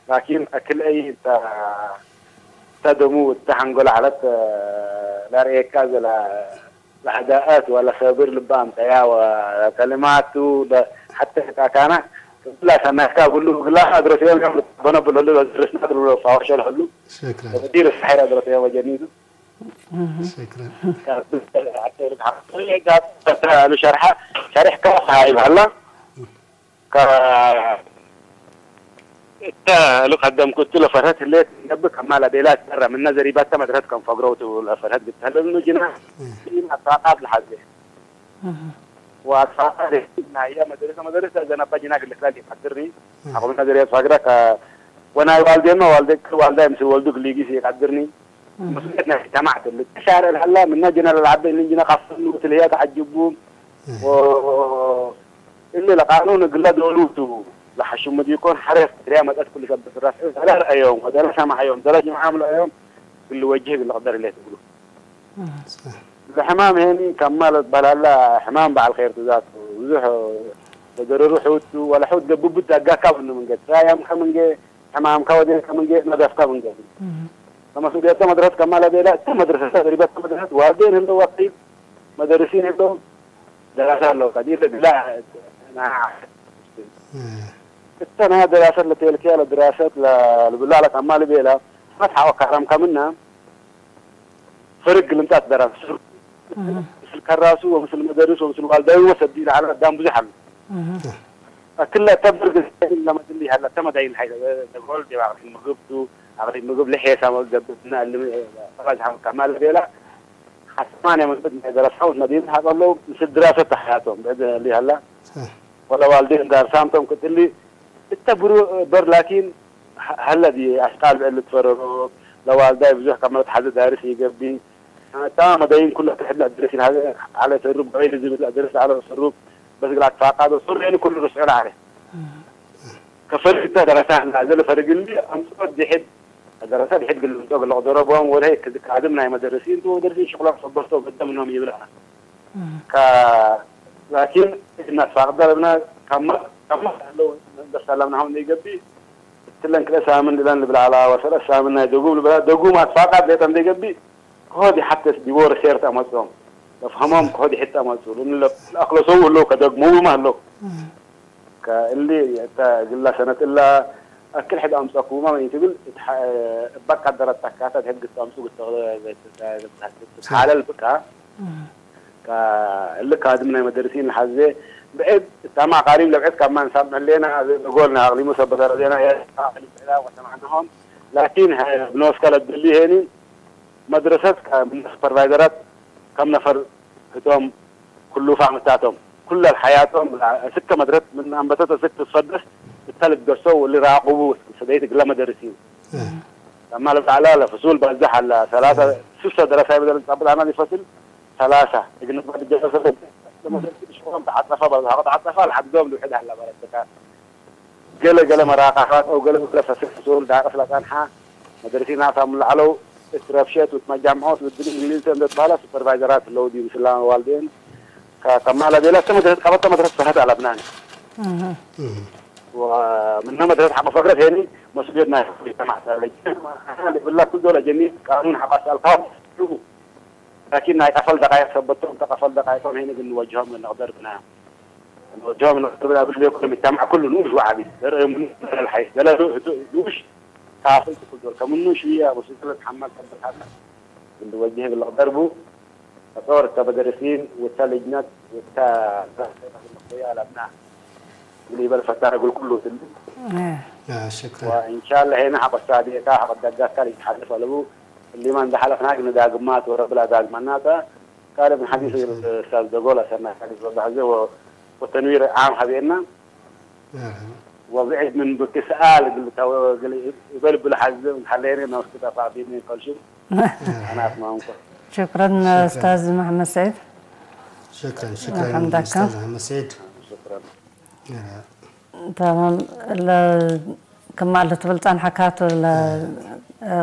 ላኪን እክል አይ እተ፣ እተ ደሙ እተ ሐንጎለ ዐለት ለርእየካ ዘለ ለአዳአት ወለሰብር ልበ አምጠያ ወከልማቱ ለ-፣ ሐቴ ቃካና እግላ ሰናይካ እግሉ እግላ አድረሰዮም ዮም ልትበነ ብሎ እሉ ለድርስና እግሉ ለፋወሸ ለህሉ ሽክረን። ወዲር ሰሒር አድረሰዮም ወጀኒቱ። ሽክረን። ሐቴ ልትሐ-፣ ሸርሐ፣ ሸርሕ ከ ሀይብ ሀላ። ከ-፣ እተ እሉ ቀደምኩ እቱ ለፈርሀት ህሌት ገብእ ከማ ለቤላት በረ ምነ ዘሪባተ መድረት ከም ፈግረው ቱ ለፈርሀት ግድ ተህለ እኑ ጅና እም። ኢም አትፋቃት ለሐዜ። እም። ወአትፋቃት ናየ መደረሰ መደረሰ ዘነበ ጅና ግልክላ ሊቀድርኒ። እም። አቁምና ዘሪባት ፋግረ ከ-፣ ወናይ ዋልዴመ ዋልደ፣ ዋልዳይ ምስል ወልዱ ግሊጊስ ይቀድርኒ። እም። መስኡልየት ናይ ሙጅተማዕ ትልቅ። ሻርዕ ለሀላ ምነ ጅነ ለለዐበ እሊ ጅነ ቀፍኑ ትልህየ ተዐጅቡ። እህ። ወ-፣ እሊ ለቃኑን እግለ ዶሉ ቱ። ለሐሹም ዲኮን ሐሬስ ትሪያ መጠት ኩሉ ሰብ ራስ ዘላ ረአዮም ወዘላ ሰማዐዮም ዘላ ጅምዓም ለአዮም እግል ልወጅህ እግል ልቅደር ህሌት እግሉ። ለሕማም ሄኒ ከማ ለትበላላ ሕማም በዐል ኼር ቱ ዛቱ ብዙሕ ለደረሩ ሕውት ቱ ወለ ሕውት ገብቡት ዳጋካ ብኑ ምንገ ትራያምከ ምንገ ሕማምከ ወዴከ ምንገ ነደፍከ ምንገ። ከመስኡልየተ መድረሰት ከማ ለቤላ እተ መድረሰት ተድሪበተ መድረሰት ዋልዴን ህለው ወክል መደርሲን ህለው ደራሰ አለው። ከዲር ለግላ እተ ናይ ደራሰት ለቴልክያ ለድራሰት ለልብላ ለከማ ልቤላ መትሐወ ካራም ከምና ፈርግ ልምጣት ደራሰ ምስል ከራሱ ወምስል መደርስ ወምስል ዋልዳዩ ወሰዲ ለዐለ አዳም ብዙሕ አሉ። እህ። ክለ እተ ብርግ ለመድል ይሀለ እተ መዳይን ሀይ ለጎል ዲብ አቅሊም ምግብ ቱ፣ አቅሊም ምግብ ለሔሳ ገብእና እልም ፈራጅ ሐመድ ከማ ለቤላ ሐሰማንያ መንበድ ናይ ደረሳውት መዲነት ሀቀለው ምስል ድራሰት ተሐያቶም ብዕድ ሊሀላ እህ። ወለ ዋልዴን ዳርሳምቶም ክትሊ እተ ብሩ በር ላኪን ሀለ ዲ አሽቃል ብዕድ ልትፈረሮ ለዋልዳይ ብዙሕ ከመ ለትሐዜ ዳርስ ይገብእ። ታ መዳይን ኩለ ትሕድ ለአድረሲን ዐለ ሰሩብ፣ ገበይ ልዝም ለአድረስ ዐለ ሰሩብ፣ በስ እግል አትፋቃዶ ሱሬኒ ኩሉ ርስዑ ለዐለ። ከፈርግ እተ ደረሳ ህላ፣ እዘ ለፈርግ እሊ አምጽኦ ድሕድ፣ ደረሳ ድሕድ እግል ልምጽኦ እግል ልቅደሮ ቦም ወለሀይ ክድ ካድም ናይ መደረሲን ቱ መደረሲን ሽቅሎም ሰበርቶ በደ ምኖም ይብል አነ። ከ-፣ ላኪን እናትፋቅደ ለብነ ከመ፣ ከመ ለው ደርሳ ለምናሁ እንደ ይገብእ፣ እትለን ክልኤ ሳምን ልለን ልብል ዐላ፣ ወሰለስ ሳምን ናይ ደጉም ልብላ፣ ደጉም አትፋቃድ ሌጠ እንደ ይገብእ፣ ከሆዲ ሐቴስ ዲቦ ሪሴርት አመጽኦም፣ ለፍሀሞም ከሆዲ ሕት አመጽኡ፣ ለእነ ለአክለሰው ህለው ከደግመውመ ህለው። ከእሊ እተ እግላ ሰነት እላ አክል ሕድ አምጸኩመ ምን ኢትብል፣ እት ሐ-፣ እበ ቀደረት ተካተ ህግ እት አምጹ ግተ-፣ ትትሓለል ብካ። ከእሊ ካድም ናይ መደርሲን ለሐዜ ብዕድ እታማ አቃሊም ለብዕድ ከማ እንሳምዕ ህሌና፣ አዜ እግል ናይ አቅሊሙ ሰበት አረዴና ወሰማዕናሆም። ላኪን፣ ብኖስከ ለድሊ ሄኒ፣ መድረሰት ከ-፣ ምን ሱፐርቫይዘራት ከም ነፈር ህቶም ክሉፋም እታቶም፣ ኩለ ለሐያቶም እስከ መድረት ምን አንበተት እስክ ትትፈደስ እተ ልትገሰው ወልራቅቡ ሰደይት እግለ መደርሲን። እህ። ለማ ልብጣዕላ ለፍሱል በዝሕ ሀላ፣ ሰላሳ፣ እህ። ስሰ ደረሳይ በደል ጻብጥ አና ሊፈስል ሰላሳ እግል ንባድ ጀፈሰ ለመደርሲን ሽቁሎም ተዓጸፋ በ-፣ ተዓጸፋ ለሐድዶም ልውሕድ ሀላ በረተካ። ገሌ ገሌ መራቃፋት አው ገሌ ገሌ ፈስል ፍሱል ዳቅስ ለጸንሐ መደርሲን አሳም ለዐለው እት ረብሸት ወእት መጃምዖት ወእት እንግሊዝ እንዴ ትበሀለ ሱፐርቫይዘራት ህለው ዲብ ምስላ ዋልዴን ከ-፣ ከማ ለቤለ እተ መድረሰት ቀበተ መድረሰት ፈሀት አለብናኒ። እህ። እህ። ወምነ መድረሰት ሐቆ ፈግረት ሄኒ መስኡልየት ናይ ሙጅተማዕ ለጅነ ልብላ ኩል ዶል አጀኒት ቃኑን ሐቆ አስአልካሆም ላኪን ናይ ቀፈል ደቃይቅ ሰበቶም፣ እተ ቀፈል ደቃይቆም ሄነ እግል ንወጅሆም እንቅደር ብነ። ንወጅሆም እንቅደር ብነ እብል ሌኩ ለምጅተማዕ ኩሉ ንኡሽ ወዐቢ፣ ለርአዩ ምኑ ለሐይስ፣ ለለ ንኡሽ ካፍል ትኩል ዶል፣ ከምኑ ሽውየ አቡ ስልጣን ለትሐመል ሰበት ሀለ፣ እግል ንወጅህ እግል ልቅደር ቡ፣ ፈጦር እተ መደርሲን ወእተ ልጅነት ወእተ ለአብና። ምን ኢበል ፈታነ እግል ኩሉ ትልም። አ፣ ሽክረን። ወእንሻለ ሄነ ሐቆ ሳዴታ ሐቆ ደጋካ ልትሐደፍ አለቡ። እሊመ እንዴ ሐለፍና እግል ንዳግማት ወረብ ለአዳግመናተ። ካልእ ምን ሐዲስ እግል እስታዝ ደጎል አሰና ሐዲስ ወበሐዜ ወ-፣ ወተንዊር ዓም ሀቤና። አሃ። ወብዕድ ምን ብክ ሰኣል እግል ተወ-፣ እግል ኢበል ብለ ሐዜ ምን ሐሌነ ነውስክ ጠፋ ቢኒ ከልሽም። አሃ። አናት ማንኮ። ሽክረን ሽክረን። እስታዝ መሐመድ ሰዒድ። ሽክረን፣ ሽክረን አልሐምዳካ። እስታዝ መሐመድ ሰዒድ። ሽክረን። ተማም። ለ-፣ ክማ ለትብል ጸንሐካቱ ለ-፣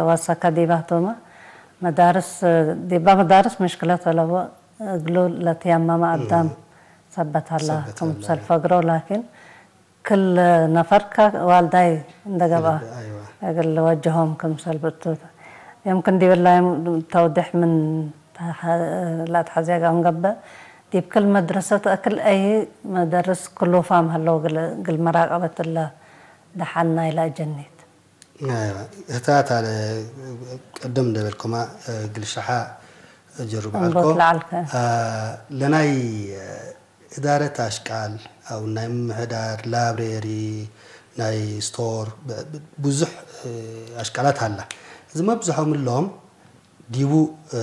ወሰከ ዲባቶመ መዳርስ፣ ዲባ መዳርስ ምሽክለት አለቦ እግሉ ለትያመመ አዳም እም። ሰበት ሀላ ሰበት ክም ሀላ። ሰልፍ ፈግሮ፣ ላኪን ክል ነፈርከ ዋልዳይ እንደ ገብአ ልብ፣ አይዋ። እግል ወጀሆም ክም ሰልፍ እቱ። የምክን ዲብላይም ተውድሕ ምን ተሐ-፣ ለአትሐዜ አም ገብእ፣ ዲብ ክል መድረሰት እክል አይ መደርስ ክሉፋም ሀለው እግል፣ እግል መራቀበት እለ ደሓን ናይለ አጀኒት። አይዋ፣ ህታት አለ ቅድም እንደ በልኩማ፣ እግል ሸሓ ጀሩብ እንቦት ዓልኮ። ለዓልከ። አ፣ ለናይ እዳረት አሽቃል አው ናይ ምምሕዳር፣ ላብሬሪ፣ ናይ ስቶር፣ ብ-፣ ብ-፣ ብዙሕ፣ እ፣ አሽቃላት ሀላ። እዚ መብዝሖም እሎም ዲቡ፣ እ፣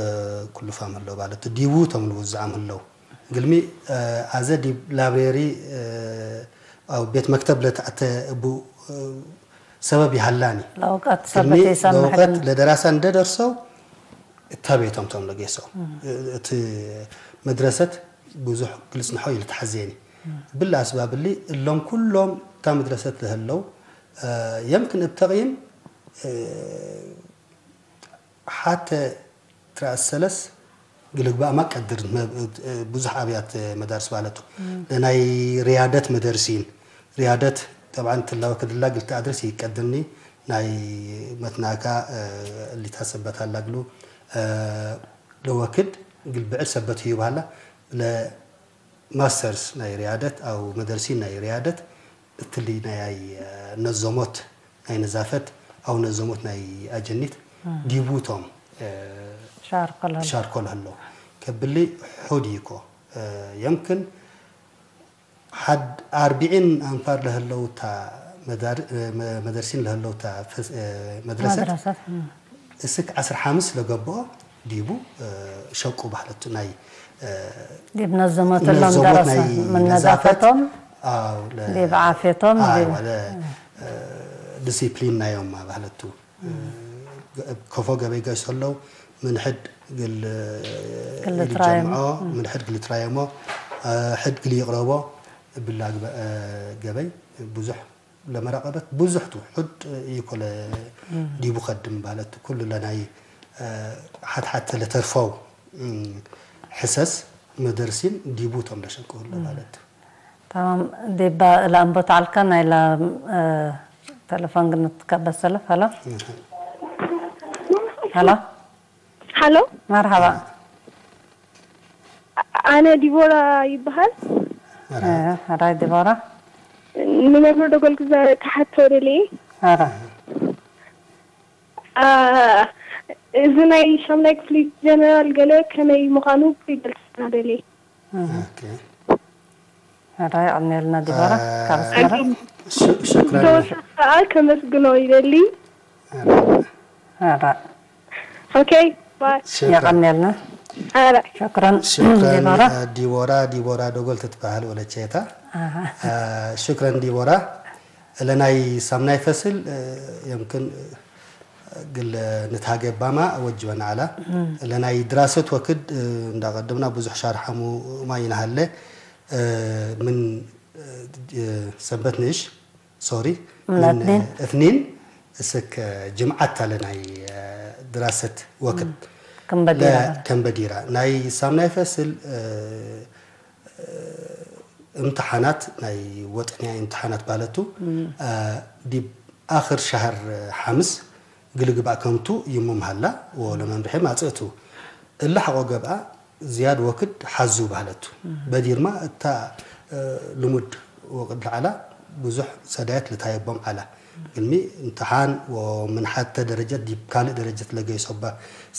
ክሉፋም ህለው ማለት ዲቡ ቶም ልውዝዓም ህለው። ግልሚ፣ እ፣ አዘ ዲብ ላብሬሪ፣ እ፣ አው ቤት መክተብ ለተአተ እቡ፣ እ፣ ሰበብ ይሀላኒ። ለውቀት ግልሚ ሰበት የሰምሕ ለውቀት ግን። ለደራሳ እንደ ደርሰው እታ ቤቶም ቶም ለጌሰው። እም። እ-፣ እት መድረሰት ብዙሕ ግልጽ ነሐው ኢልትሐዜኒ። እም። እብል አስባብ እሊ እሎም ኩሎም እታ መድረሰት ለህለው፣ እ፣ የምክን እብ ተቅይም፣ እ፣ ሐተ ትረአስ ሰለስ ግልግባእማ ቀድር መ-፣ ብዙሕ አብያት መዳርስ ባለቱ። ለናይ ርያደት መደርሲን፣ ርያደት ጠብዓን ትላወ ክድላ ግልተ አድርስ ይቀድርኒ፣ ናይ መትናካ፣ እ፣ እሊታ ሰበት ሀላ እግሉ፣ እ፣ ለወክድ እግል ብዕድ ሰበት ህዩ በሀላ፣ ለማስተርስ ናይ ርያደት አው መደርሲን ናይ ርያደት እትሊ ናይ አይ ነዞሞት ናይ ነዛፈት አው ነዞሞት ናይ አጀኒት ዲቡ ቶም፣ እ፣ ሻርኮ ለህሎ። ሻርኮ ለህሎ። ከብሊ ሑድ ኢኮ፣ እ፣ የምክን ሐድ አርብዒን አንፋር ለህለው ታ መዳር-፣ እ፣ መ-፣ መደርሲን ለህለው ታ ፈስ-፣ እ፣ መድረሰት መድረሰት፣ እም። እስክ ዐስር ሐምስ ለገብኦ ዲቡ፣ እ፣ ሸቁ በህለቱ ናይ፣ እ፣ ዲብ ነዘመት እሎም ነዘመት ደረሰ ናይ ምን ነዛፈት፣ ነዛፈቶም፣ አው፣ ለ-፣ ዲብ ዓፍየቶም፣ አይ፣ ዲብ ወለ፣ እ፣ ዲሲፕሊን ናዮም ማ በህለቱ። እ፣ ገ-፣ ከፎ ገበይ ገይሶ ለው ምን ሕድ ግል፣ ግል ኢልጀምዖ፣ ትራየሞ። ምን ሕድ ግል ትራየሞ፣ እ፣ ሕድ ግል ይቅረቦ እብላ ግበ-፣ እ፣ ገበይ ብዙሕ ለመራቀበት ብዙሕ ቱ፣ ሑድ ኢኮ ለ-፣ ዲቡ ከድም ባለት ኩሉ ለናይ፣ እ፣ ሐት ሐት ለተርፈው፣ እ፣ ሕሰስ መደርሲን ዲቡ ቶም ለሸቅሁ ለባለት። ተማም፣ ዲባ ለአንቦት ዐልከ ናይላ፣ እ፣ ተለፎን ግን ንትከበት ሰለፍ። ሀሎ? ሀሎ? ሀሎ። መርሐባ። አነ ዲቦራ ይበሃል። እ፣ ሀራይ ዲቦራ። ንመምህር ደጎል ግዘ ተሐቶ ደልዬ። ሀራ። አ፣ እዚ ናይ ሻምናይ ክፍሊ ጀነራል ገለ ከመይ ምዃኑ ክገልጽልና ደልዬ። ኦኬ። ራይ ዐልኔልና ዲቦራ፣ አ፣ ካብ አስመራ። ሹ-፣ ሹክራን። ዶሰ ከኣ ከመስግኖ ይደሊ። አ፣ ራ። ኦኬ፣ ባይ። ሹክራን። የቀኔልና። አ፣ ራይ። ሹክራን ሹክራን፣ ዲቦራ። አ፣ ዲቦራ፣ ዲቦራ ዶጎል ትትበሃል ወለቼታ። አሃ። አ፣ ሹክራን ዲቦራ። ለናይ ሳምናይ ፈስል፣ አ፣ የምክን፣ እግል ንትሃጌባማ ወጅበን ዐላ። እም። ለናይ ድራሰት ወክድ፣ እ፣ እንዳቀደምና ብዙሕ ሻርሐሙ ማይ ነሀለ፣ እ፣ ምን፣ እ፣ ሰንበት ንእሽ፣ ሶሪ፣ ምን ምን እትኒን? እትኒን እስክ ጅምዓት ታ ለናይ፣ እ፣ ድራሰት ወክድ። እም። ከም በዲራ ለ-፣ በለ። ከም በዲራ። ናይ ሳምናይ ፈስል፣ እ፣ እምትሓናት ናይ ወጠንያይ እምትሓናት ባለቱ፣ እም። አ፣ ዲብ አክር ሸህር ሐምስ ግልግባእ ከምቱ ይሙም ሀላ ወለመምርሒ ማጽእቱ። እለ ሐቆ ገብአ ዝያድ ወክድ ሐዙ ባህለቱ። እም። በዲርማ እታ፣ እ፣ ልሙድ ወቅድ ለዐላ ብዙሕ ሰዳየት ልታየቦም ዐላ። ግልሚ እምትሓን ወምን ሐተ ደረጀት ዲብ ካልእ ደረጀት ለገይሶባ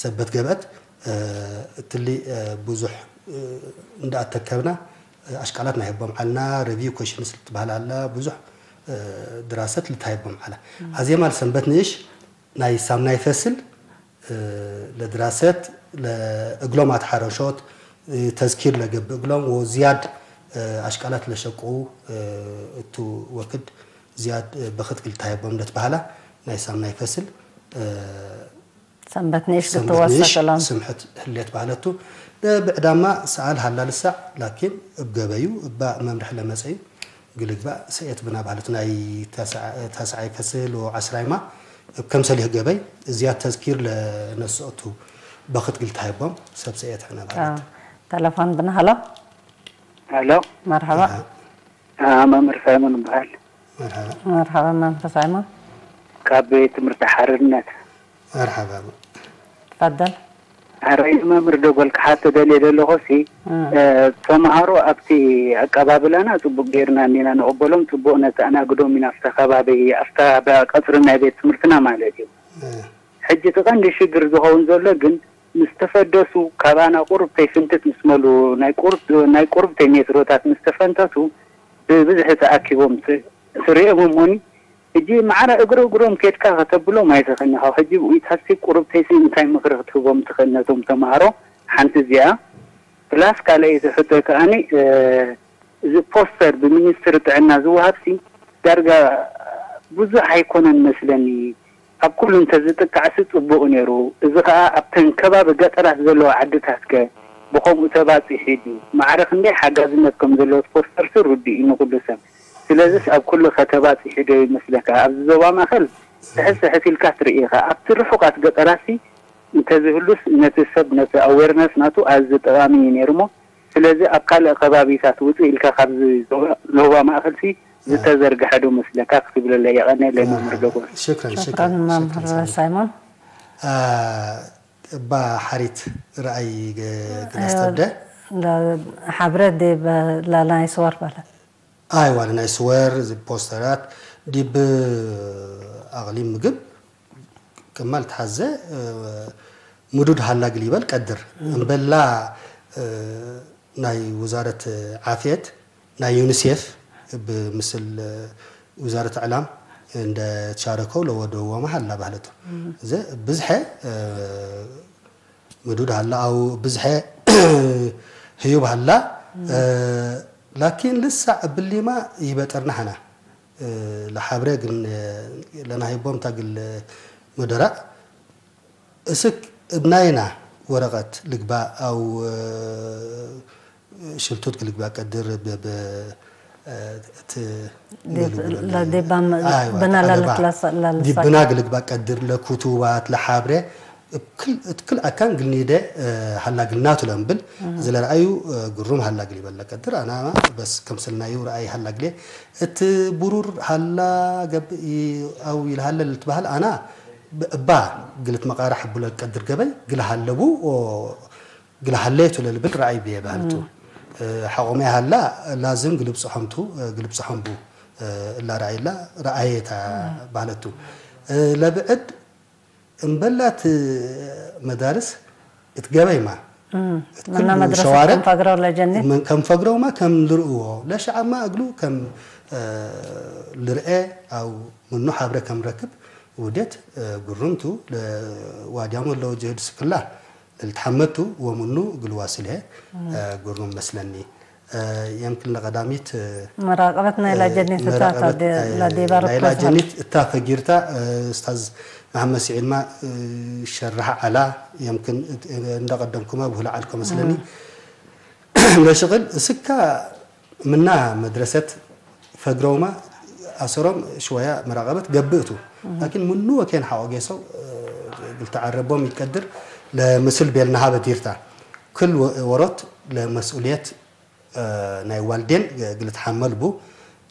ሰበት ገብአት፣ እ፣ እትሊ፣ እ፣ ብዙሕ፣ እ፣ እንደ አተከብና፣ እ፣ አሽቃላት ናይቦም ዐልና፣ ሪቪው ኩዌሽንስ ልትበህል አላ፣ ብዙሕ፣ እ፣ ድራሰት ልታይቦም ዐለ። እም። አዜማ ለሰንበት ንእሽ ናይ ሳምናይ ፈስል፣ እ፣ ለድራሰት፣ ለእግሎም አትሐረሾት፣ እ፣ ተዝኪር ለገብእ እግሎም ወዝያድ፣ እ፣ አሽቃላት ለሸቁ፣ እ፣ እቱ ወክድ ዝያድ፣ እ፣ በክት ልታይቦም ለትበህላ ናይ ሳምናይ ፈስል፣ እ፣ ሰንበት ንእሽ ሰንበት ልትወሰክ ንእሽ እሎም። ስምሕት ህሌት ባለቱ። ለብዕዳማ ሰኣል ሀላ ልሳዕ፣ ላኪን እብ ገበዩ እባ መምርሕ ለመጸዩ ግልግባእ ሰኤት ብና ባለቱ። ናይ ተስዓ-፣ ተስዓይ ፈስል ወዐስራይማ እብ ከምሰሊህ ገበይ እዚያድ ተዝኪር ለነስኦቱ በክት ግልታይቦም ሰብ ሰኤት ሕነ ባለቱ። አዎ። ተለፎን ብና። ሀሎ። ሀሎ። መርሐባ። አሃ። አ፣ መምህር ሳይሞን እበሃል። መርሐባ። መርሐባ መምህር ሳይሞን። ካብ ቤት ትምህርቲ ሓርነት። መርሐባ። ትፈደል። ኣረይ መምህር ደጎል ክሓቶ ደልየ ዘለኹሲ፣ እ። እ፣ ተምሃሮ ኣብቲ ኣቀባብላና ጽቡቅ ጌርና እንዲና ንቕበሎም፣ ጽቡቅ ነተኣናግዶም ኢና ኣብቲ ከባቢ፣ ኣብታ ባ-፣ ቀጽሪ ናይ ቤት ትምህርትና ማለት እዩ። እ። ሕጂ እቲ ቀንዲ ሽግር ዝኸውን ዘሎ ግን፣ ምስ ተፈደሱ፣ ካባና ቁሩብ ተይፍንትት ምስ መሉ፣ ናይ ቁሩብ፣ ናይ ቁሩብ ተይ ሜትሮታት ምስ ተፈንተቱ፣ ብብዝሒ ተኣኪቦም ት-፣ ትርእዮም እሞኒ፣ ሕጂ ማዕረ እግሪ እግሮም ኬድካ ከተብሎም ኣይትኽእልን ኢኻ። ሕጂ ብኡይታሲ ቁሩብ ተይሲ እንታይ ምኽሪ ክትህቦም ትኽእል ነቶም ተምሃሮ? ሓንቲ እዚኣ፣ ፕላስ ካልኣይቲ ሕቶ ከኣኒ፣ እ፣ እዚ ፖስተር ብሚኒስትሪ ጥዕና ዝወሃብሲ ዳርጋ ብዙሕ ኣይኮነን መስለኒ። ኣብ ኩሉ እንተዝጥቃዕሲ ጽቡቕ ነይሩ። እዚ ኸኣ ኣብተን ከባቢ ገጠራት ዘለዋ ዓድታትከ ብኸምኡ ተባጺሑ ድዩ? ማዕረ ክንደይ ሓጋዝነት ከም ዘለዎ እቲ ፖስተርሲ ርዱእ እዩ ንኹሉ ሰብ። ስለዚስ እብ ኩሉ ከተባጽሑ ዶ ይመስለካ? ኣብዚ ዞባ ማእከል ትሕት ትሕት ኢልካ ትርኢ ኢኻ። ኣብቲ ርሑቃት ገጠራትሲ እንተዝህሉስ፣ ነቲ ሰብ፣ ነቲ ኣዌርነስ ናቱ ኣዝዩ ጠቃሚ እዩ ነይሩ እሞ፣ ስለዚ ኣብ ካልእ ከባቢታት ውጽእ ኢልካ ካብዚ ዞባ፣ ዞባ ማእከልሲ ዝተዘርግሐ ዶ መስለካ ክትብለለይ የቀንየለይ መምህር ዶጎል። ሽክረን፣ ሽክረን፣ ሽክረን መምህር ሳይሞን። አ፣ እባ ሓሪት ረኣይ ገ-፣ ግላስ ተብደ? ለ-፣ ሓብረ ዲብ ላላ ናይ ስወር በለ። ኣይዋ፣ ለናይ ስወር፣ ዚ ፖስተራት፣ ዲብ ኣቅሊም ምግብ ክመ ልትሐዜ፣ እ፣ ምዱድ ሀላ እግል ኢበል ቀድር። እም። እምበላ፣ እ፣ ናይ ውዛረት ዓፍየት፣ ናይ ዩኒሴፍ፣ እብ ምስል፣ እ፣ ውዛረት እዕላም እንደ ትሻረከው ለወደወመ ሀላ ባህለቱ። እም። እዘ ብዝሐ፣ እ፣ ምዱድ ሀላ አው ብዝሐ ህዩብ ሀላ፣ እ፣ ላኪን ልሳዕ እብሊማ ኢበጠርና ሐና፣ እ፣ ለሓብሬ ግን፣ እ፣ ለናሂቦም ታ እግል መደራእ እስክ እብ ናይና ወረቀት ልግባእ አው፣ እ፣ ሽልቱት ግልግባእ ቀድር ብ-፣ ብ-፣ እ፣ ት-፣ ዲብ-፣ ለ-፣ ዲባም አይዋ፣ ብና ተአለባ። ላልትላሰ-፣ ላልሳቅ። ዲብ ብና ግልግባእ ቀድር ለኩቱባት ለሓብሬ እብ ክል፣ እት ክል አካን ግልኒደ፣ እ፣ ሀላ ግልናቱ ለእምብል እህ። ዝለ ረአዩ፣ እ፣ ግሩም ሀላ ግል ይበለ ቀድር። አናማ በስ ከምስልናዩ ረአይ ሀላ ግሌ እት ብሩር ሀላ ገብእ ይ-፣ አው ይልሀለ ልትበሀል አና ብ-፣ እባ ግልት መቃራሕ እቡ ለቀድር ገበይ ግል ሀለቡ ኦ፣ ግል ሀሌቱ ለልብል ረአይ ብዬ ባህልቱ። እም። እ፣ ሐቆመ ሀላ ላዝም ግልብጽሖም ቱ፣ እ፣ ግልብጽሖም ቡ፣ እ፣ እላ ረአይላ ረአየታ እም። ባህለቱ። እ፣ ለብዕድ እምበላት መዳርስ እት ገበይማ፣ እም። እት ምና ክሉ መድረሰት ሸዋርዕ ከም ፈግረው ለጀኒት? ምን ከም ፈግረውማ ከም ልርእዎ፣ ለሸዓብማ እግሉ ከም፣ እ፣ ልርኤ አው ምኑ ሐብረ ከም ረክብ ውዴት፣ እ፣ ግሩም ቱ። ለዋድያሙ ለወጀህድ ስክላ ለልትሐመድ ቱ ወምኑ እግል ዋስል ህዬ፣ እም። እ፣ ግሩም መስለኒ። እ፣ የምክን ለቀዳሚት፣ እ፣ መራቀበት ናይላ እ፣ ጀኒት እታ መራቀበት፣ ታ እ፣ ለዲባ ናይላ ርኮስ ጀኒት እታ ፈጊርታ፣ እ፣ ኡስታዝ መሐመድ ስዒድማ፣ እ፣ ሸርሐ ዐላ፣ የምክን እት-፣ እንደ ቀደምኩማ ብሁለ ዐልኮ መስለኒ። እም። ለሽቅል እስካ ምና መድረሰት ፈግረውማ አሰሮም ሽወያ መራቀበት ገብእ ቱ። እም። ላኪን ምኑ ወኬን ሐቆ ጌሰው፣ እ፣ እግል ተዐረቦም ኢትቀድር ለምስል ቤልናሃ በዲርታ። ክል ወ-፣ ወሮት ለመስኡልየት እ፣ ናይ ዋልዴን እግል ልትሐመል ቡ።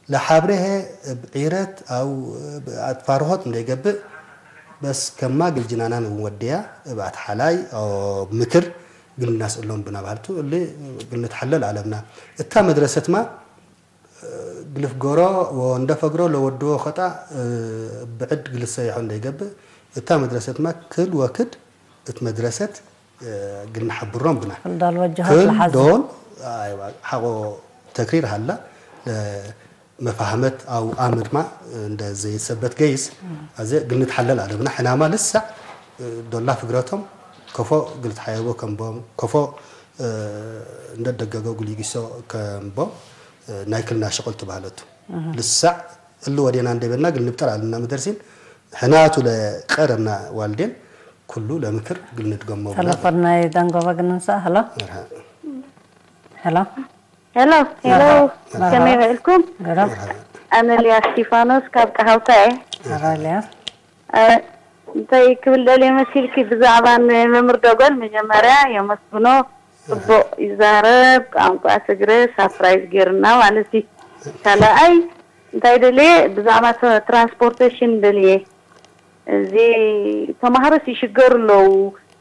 ለሓብሬ ህዬ እብ ዒረት አው እብ አትፋርሆት እንዴ ገብእ፣ በስ ከማ እግል ጅናናን ወዴያ፣ እብ አትሓላይ አው ምክር እግል ልናስእሎም ብና በህልቱ፣ እሊ እግል ንትሐለል አለብና። እታ መድረሰትማ፣ እ፣ እግል ፍገሮ ወእንደ ፈግሮ ለወድዎ ከጣ፣ እ፣ እብ ብዕድ እግል ልሰየሖ እንዴ ገብእ፣ እታ መድረሰትማ ክል ወክድ እት መድረሰት፣ እ፣ እግል ነሐብሮም ብና። ክል ዶል ወጀሆት ክል ለሐዜ። ዶል፣ አይዋ፣ ሐቆ ተክሪር ሀላ፣ ለመፋህመት አው አምርማ እንደ ዘይሰበት ገይስ፣ እም። አዜ እግል ንትሐለል አለብና። ሕናማ ልሳዕ፣ እ፣ ዶላ ፍግረቶም ከፎ እግል ትሓየቦ ከምቦም፣ ከፎ፣ እ፣ እንደ ደገገው እግል ይጊሶ ከምቦም፣ እ፣ ናይ ክልና ሽቅል ትበህለቱ። እህ። ልሳዕ እሊ ወዴና እንዴ ቤልና እግል ንብጠር አለብና መደርሲን፣ ሕናቱ ለቀረብና ዋልዴን ኩሉ ለምክር እግል ንድገሞ ብላ። ተለፎን ናይ ደንጎበ እግል ንንሰእ። ሀሎ። መርሐ። ሀሎ። ሄሎ፣ ሄሎ፣ መርሐባ። ከመይ ውዒልኩም? ገረም። መርሐ። አነ ሊያ እስቲፋኖስ ካብ ቀሃውታ እየ። መርሐባ ሊያ። እ፣ እንታይ ክብል ደልየ መሲልኪ፣ ብዛዕባ ንመምህር ደጎል መጀመርያ የመስግኖ፣ ጽቡቕ ይዛረብ፣ ቋንቋ ትግረ ሳፕራይዝ ጌርና ማለት እዩ። ካልኣይ እንታይ ደልየ፣ ብዛዕባ ትራ-፣ ትራንስፖርቴሽን ደልየ። እዚ ተማሃሮስ ይሽገሩ ኣለዉ።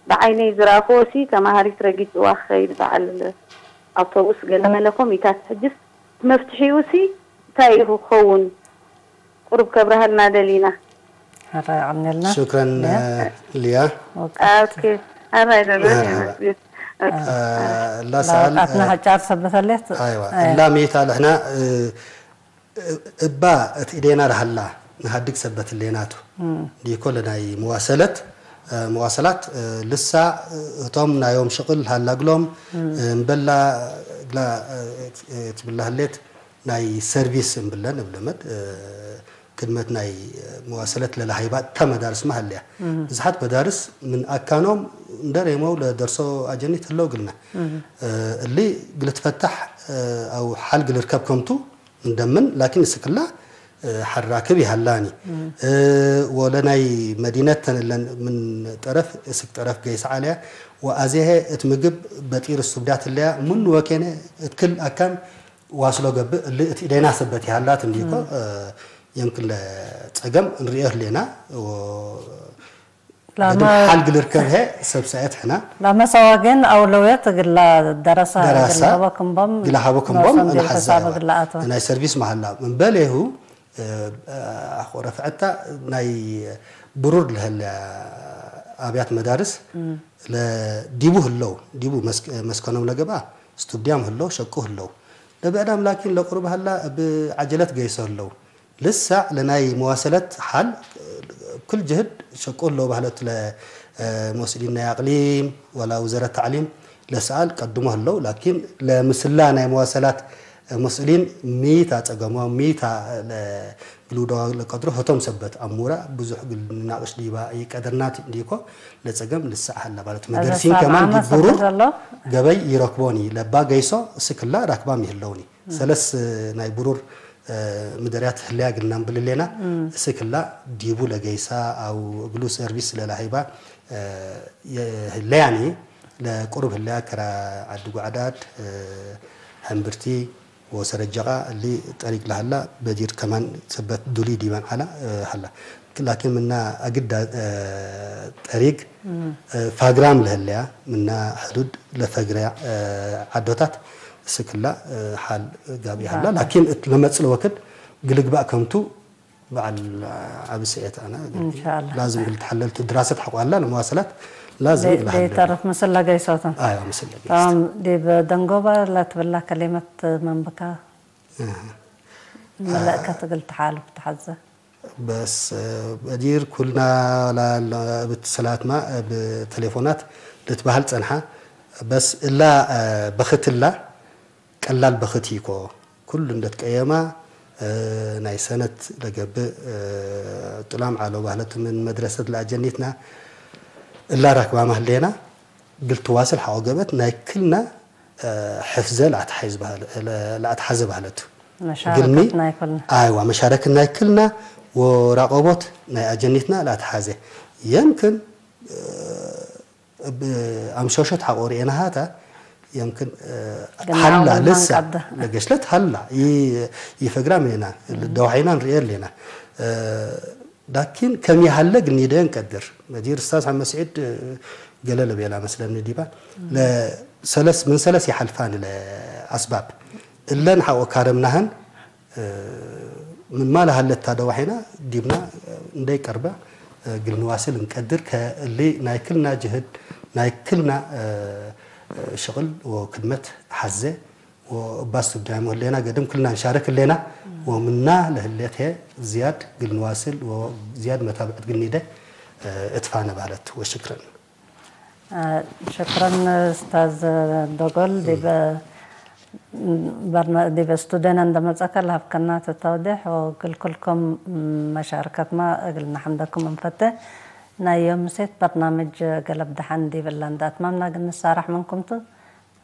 ብዓይነይ ዝረኣኽዎ ሲ ተማሃሪት ረጊጽዋ ክኸይድ በዓል ኣውቶቡስ ገለመለ ኮሚታት። ሕጅስ መፍትሒኡ ሲ እንታይ እዩ ክኸውን? ቁሩብ ከብርሃልና ደሊና። ሐራ የቀንየልና። ሹክረን ሊያ። ሊያ። ወቀት። ኦኬ። ሐራ ይደለ። መርሐባ። ኦኬ። አ፣ ላ ሰኣል፣ ላውቃትና አ፣ ሐጫር ሰበት አለት። አይዋ። አይ። እላ ሜት አለሕና፣ እ፣ እባ እት እዴና ለሀላ ነሀድግ ሰበት ህሌናቱ። እም። ዲኮ ለናይ መዋሰለት፣ እ፣ መዋሰላት፣ እ፣ ልሳ፣ እ፣ እቶም ናዮም ሽቅል ሀላ እግሎም፣ እም። እ፣ እምበላ እግላ፣ እ፣ እ፣ ትብላ ህሌት ናይ ሰርቪስ እምብለን እብ ለመድ፣ እ፣ ክድመት ናይ መዋሰለት ለለሀይባ እተ መዳርስመ ሀለያ። እም። ብዝሓት መዳርስ ምን አካኖም እንደ ሬመው ለደርሶ አጀኒት ህለው እግልነ። እም። እ፣ እሊ እግል ትፈታሕ፣ እ፣ አው ሐል እግል ርከብ ከምቱ፣ እንደምን ላኪን እስክላ፣ እ፣ ሐራክብ ይሃላኒ። እ፣ ወለናይ መዲነት ተንለን ምን ጠረፍ እስክ ጠረፍ ገይሰ ዐለያ ወአዜሀ እት ምግብ በጢር እሱብዳት እለያ ምን ወኬነ እት ክል አካን ዋስሎ ገብእ እሊ እት ኢደይና ሰበት ይሃላት እንዲኮ፣ እ፣ የምክን ለጸገም እንርእዮ ህሌና ወ-፣ ላመ-፣ ለድም ሓል ግል ርከብ ህዬ ሰብ ሰእየት ሕና። ላመ ሰዋጌን አውለውየት እግላ ደረሰ ደራሳ እግል ሀቦ ክምቦም ግላ ሀቦ ክምቦም ኖሶም ዲብ እንሐዘ ሐሳብ እዋ። እግላ አቶ። ናይ ሰርቪስ መሀላ ምን በሌሁ፣ እ፣ አኮ ረፍዐታ ናይ ብሩር ለህለ አብያት መዳርስ እም። ለዲቡ ህለው፣ ዲቡ መስክ-፣ መስከኖም ለገብአ ስቱብድያም ህለው፣ ሸቁ ህለው። ለብዕዳም ላኪን ለቁሩብ ሀላ እብ ዐጀለት ገይሶ ህለው። ልሳዕ ለናይ መዋሰለት ሐል እብ ክል ጅህድ ሸቁ ህለው በህለት ለ፣ እ፣ መስኡሊን ናይ አቅሊም ወላ ውዘረት ተዕሊም ለሰኣል ቀድሞ ህለው፣ ላኪን ለምስላ ናይ መዋሰላት መስኡሊን ሚ ታ ጸገሞም፣ ሚ ታ ለ-፣ ግሉዶ ለቀድሮ ህቶም ሰበት አሙረ ብዙሕ እግል ንናቅሽ ዲባ ኢቀደርናት እንዲኮ ለጸገም ልሳዕ ሀላ ማለት እዘ መደርሲን ሰብ ከማን ዓመት ዲብ ብሩር ሰበት ዘሎ። ገበይ ይረክቦኒ ለባ ገይሶ እስክላ ራክባም ይህለውኒ። ሰለስ ናይ ብሩር፣ እ፣ ምደርያት ህለያ እግል ነንብል ህሌና። እም። እስክላ ዲቡ ለገይሳ አው እግሉ ሰርቪስ ለላሂባ፣ እ፣ የህለያኒ ለቁሩብ ህለያ ከረ ዐዲ ጓዕዳድ፣ እ፣ ሕምብርቲ ወሰረጀቃ እሊ ጠሪቅ ለሀላ በዲር ከማን ሰበት ዱሊ ዲበን ዐላ፣ እ፣ ሀላ። ላኪን ምና አግዳ፣ እ፣ ጠሪግ፣ እም። እ፣ ፋግራም ለህለያ ምና ሕዱድ ለፈግረያ፣ እ፣ ዐዶታት እስክላ፣ እ፣ ሐል ጋብኢ ሀላ። ላኪን እት ለመጽእ ወክድ ግልግባእ ከምቱ በዐል ዐቢ ሰእየት አነ እንሻአላህ። ላዝም እግል ተሐለልቱ ድራሰት ሐቆ ሀላ ለመዋሰላት ላዝም ደ-፣ እግል ሀለ። ደይተርፍ ምስል ለገይሶትን። አይዋ ምስል ለገይሶት። ተማም። ዲብ ደንጎበ ለትብላ ከሊመት መንብካ አህ። መለእከት እግል ተሓልፍ ተሐዘ። በስ በዲር ኩልና ላ-፣ ላ-፣ እብ እትሰላትማ እብ ቴሌፎናት ልትበሀል ጸንሐ። በስ እላ በክት እላ ቀላል በክት ኢኮ። ኩሉ እንደ ትቀየማ፣ እ፣ ናይ ሰነት ለገብእ፣ እ፣ ጥላም ዐለው በህለት ምን መድረሰት ለአጀኒትና እላ ራክባማ ህሌና፣ እግል ትዋስል ሐቆ ገብአት ናይ ክልና፣ እ፣ ሕፍዘ ለአትሐይዝ በህለ-፣ ለ-፣ ለአትሐዘ በህለቱ። መሻረከት እግልሚ ናይ ክልና። አይዋ፣ መሻረክት ናይ ክልና ወራቆቦት ናይ አጀኒትና ለአትሐዘ። የምክን፣ እ፣ እብ አምሾሾት ሐቆ ርኤናሃታ፣ የምክን፣ እ፣ ግን ሀላ አውል ልሰ ማንቀደ። ለገሽለት ሀላ ይ-፣ ይፈግራ ሜና፣ ደዋሒና ንርኤ ሌና። እ፣ ላኪን ከም ይሀለ ግን ኒደየን ቀድር። መዲር እስታዝ ሐመድ ስዒድ፣ እ፣ ገለ ለቤላ መስለኒ ዲባ። ለሰለስ፣ ምን ሰለስ ይሐልፋን ለአስባብ። እለን ሐቆ ካረምናህን እ፣ ምንማ ለሀለት ታ ደዋሒና ዲብና፣ እ፣ እንዴ ቀርበ፣ እ፣ እግል ንዋስል እንቀድር፣ ከእሊ ናይ ክልና ጅህድ፣ ናይ ክልና፣ እ፣ እ፣ ሽቅል ወክድመት ሐዜ ወእባስ ቱዳይሞ ህሌና፣ ገድም ክልና እንሻርክ ህሌና፣ ወምና ለህሌት ህዬ ዝያድ እግል ንዋስል ወዝያድ መታብዕት እግል ኒዴ፣ እ፣ እትፋነ ባለት። ወሽክረን። አ፣ ሽክረን ኡስታዝ ዶጎል፣ ዲበ በርና-፣ ዲበ ስቱድዮና እንደ መጸእከ ለሀብከና ተተውዴሕ ወእግል ክልኩም መሻርከትማ እግል ነሐምደኩም እንፈቴ። ናይ ዮም ምሴት በርናምጅ ገለብ ደሐን ዲብላ እንደ አትማምና እግል ንሳረሕ ምንኩም ቱ።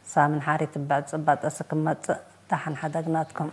ሳምን ሓሪት እበ ዕጽባጥ እስክ መጽእ ደሐን ሐደግናትኩም።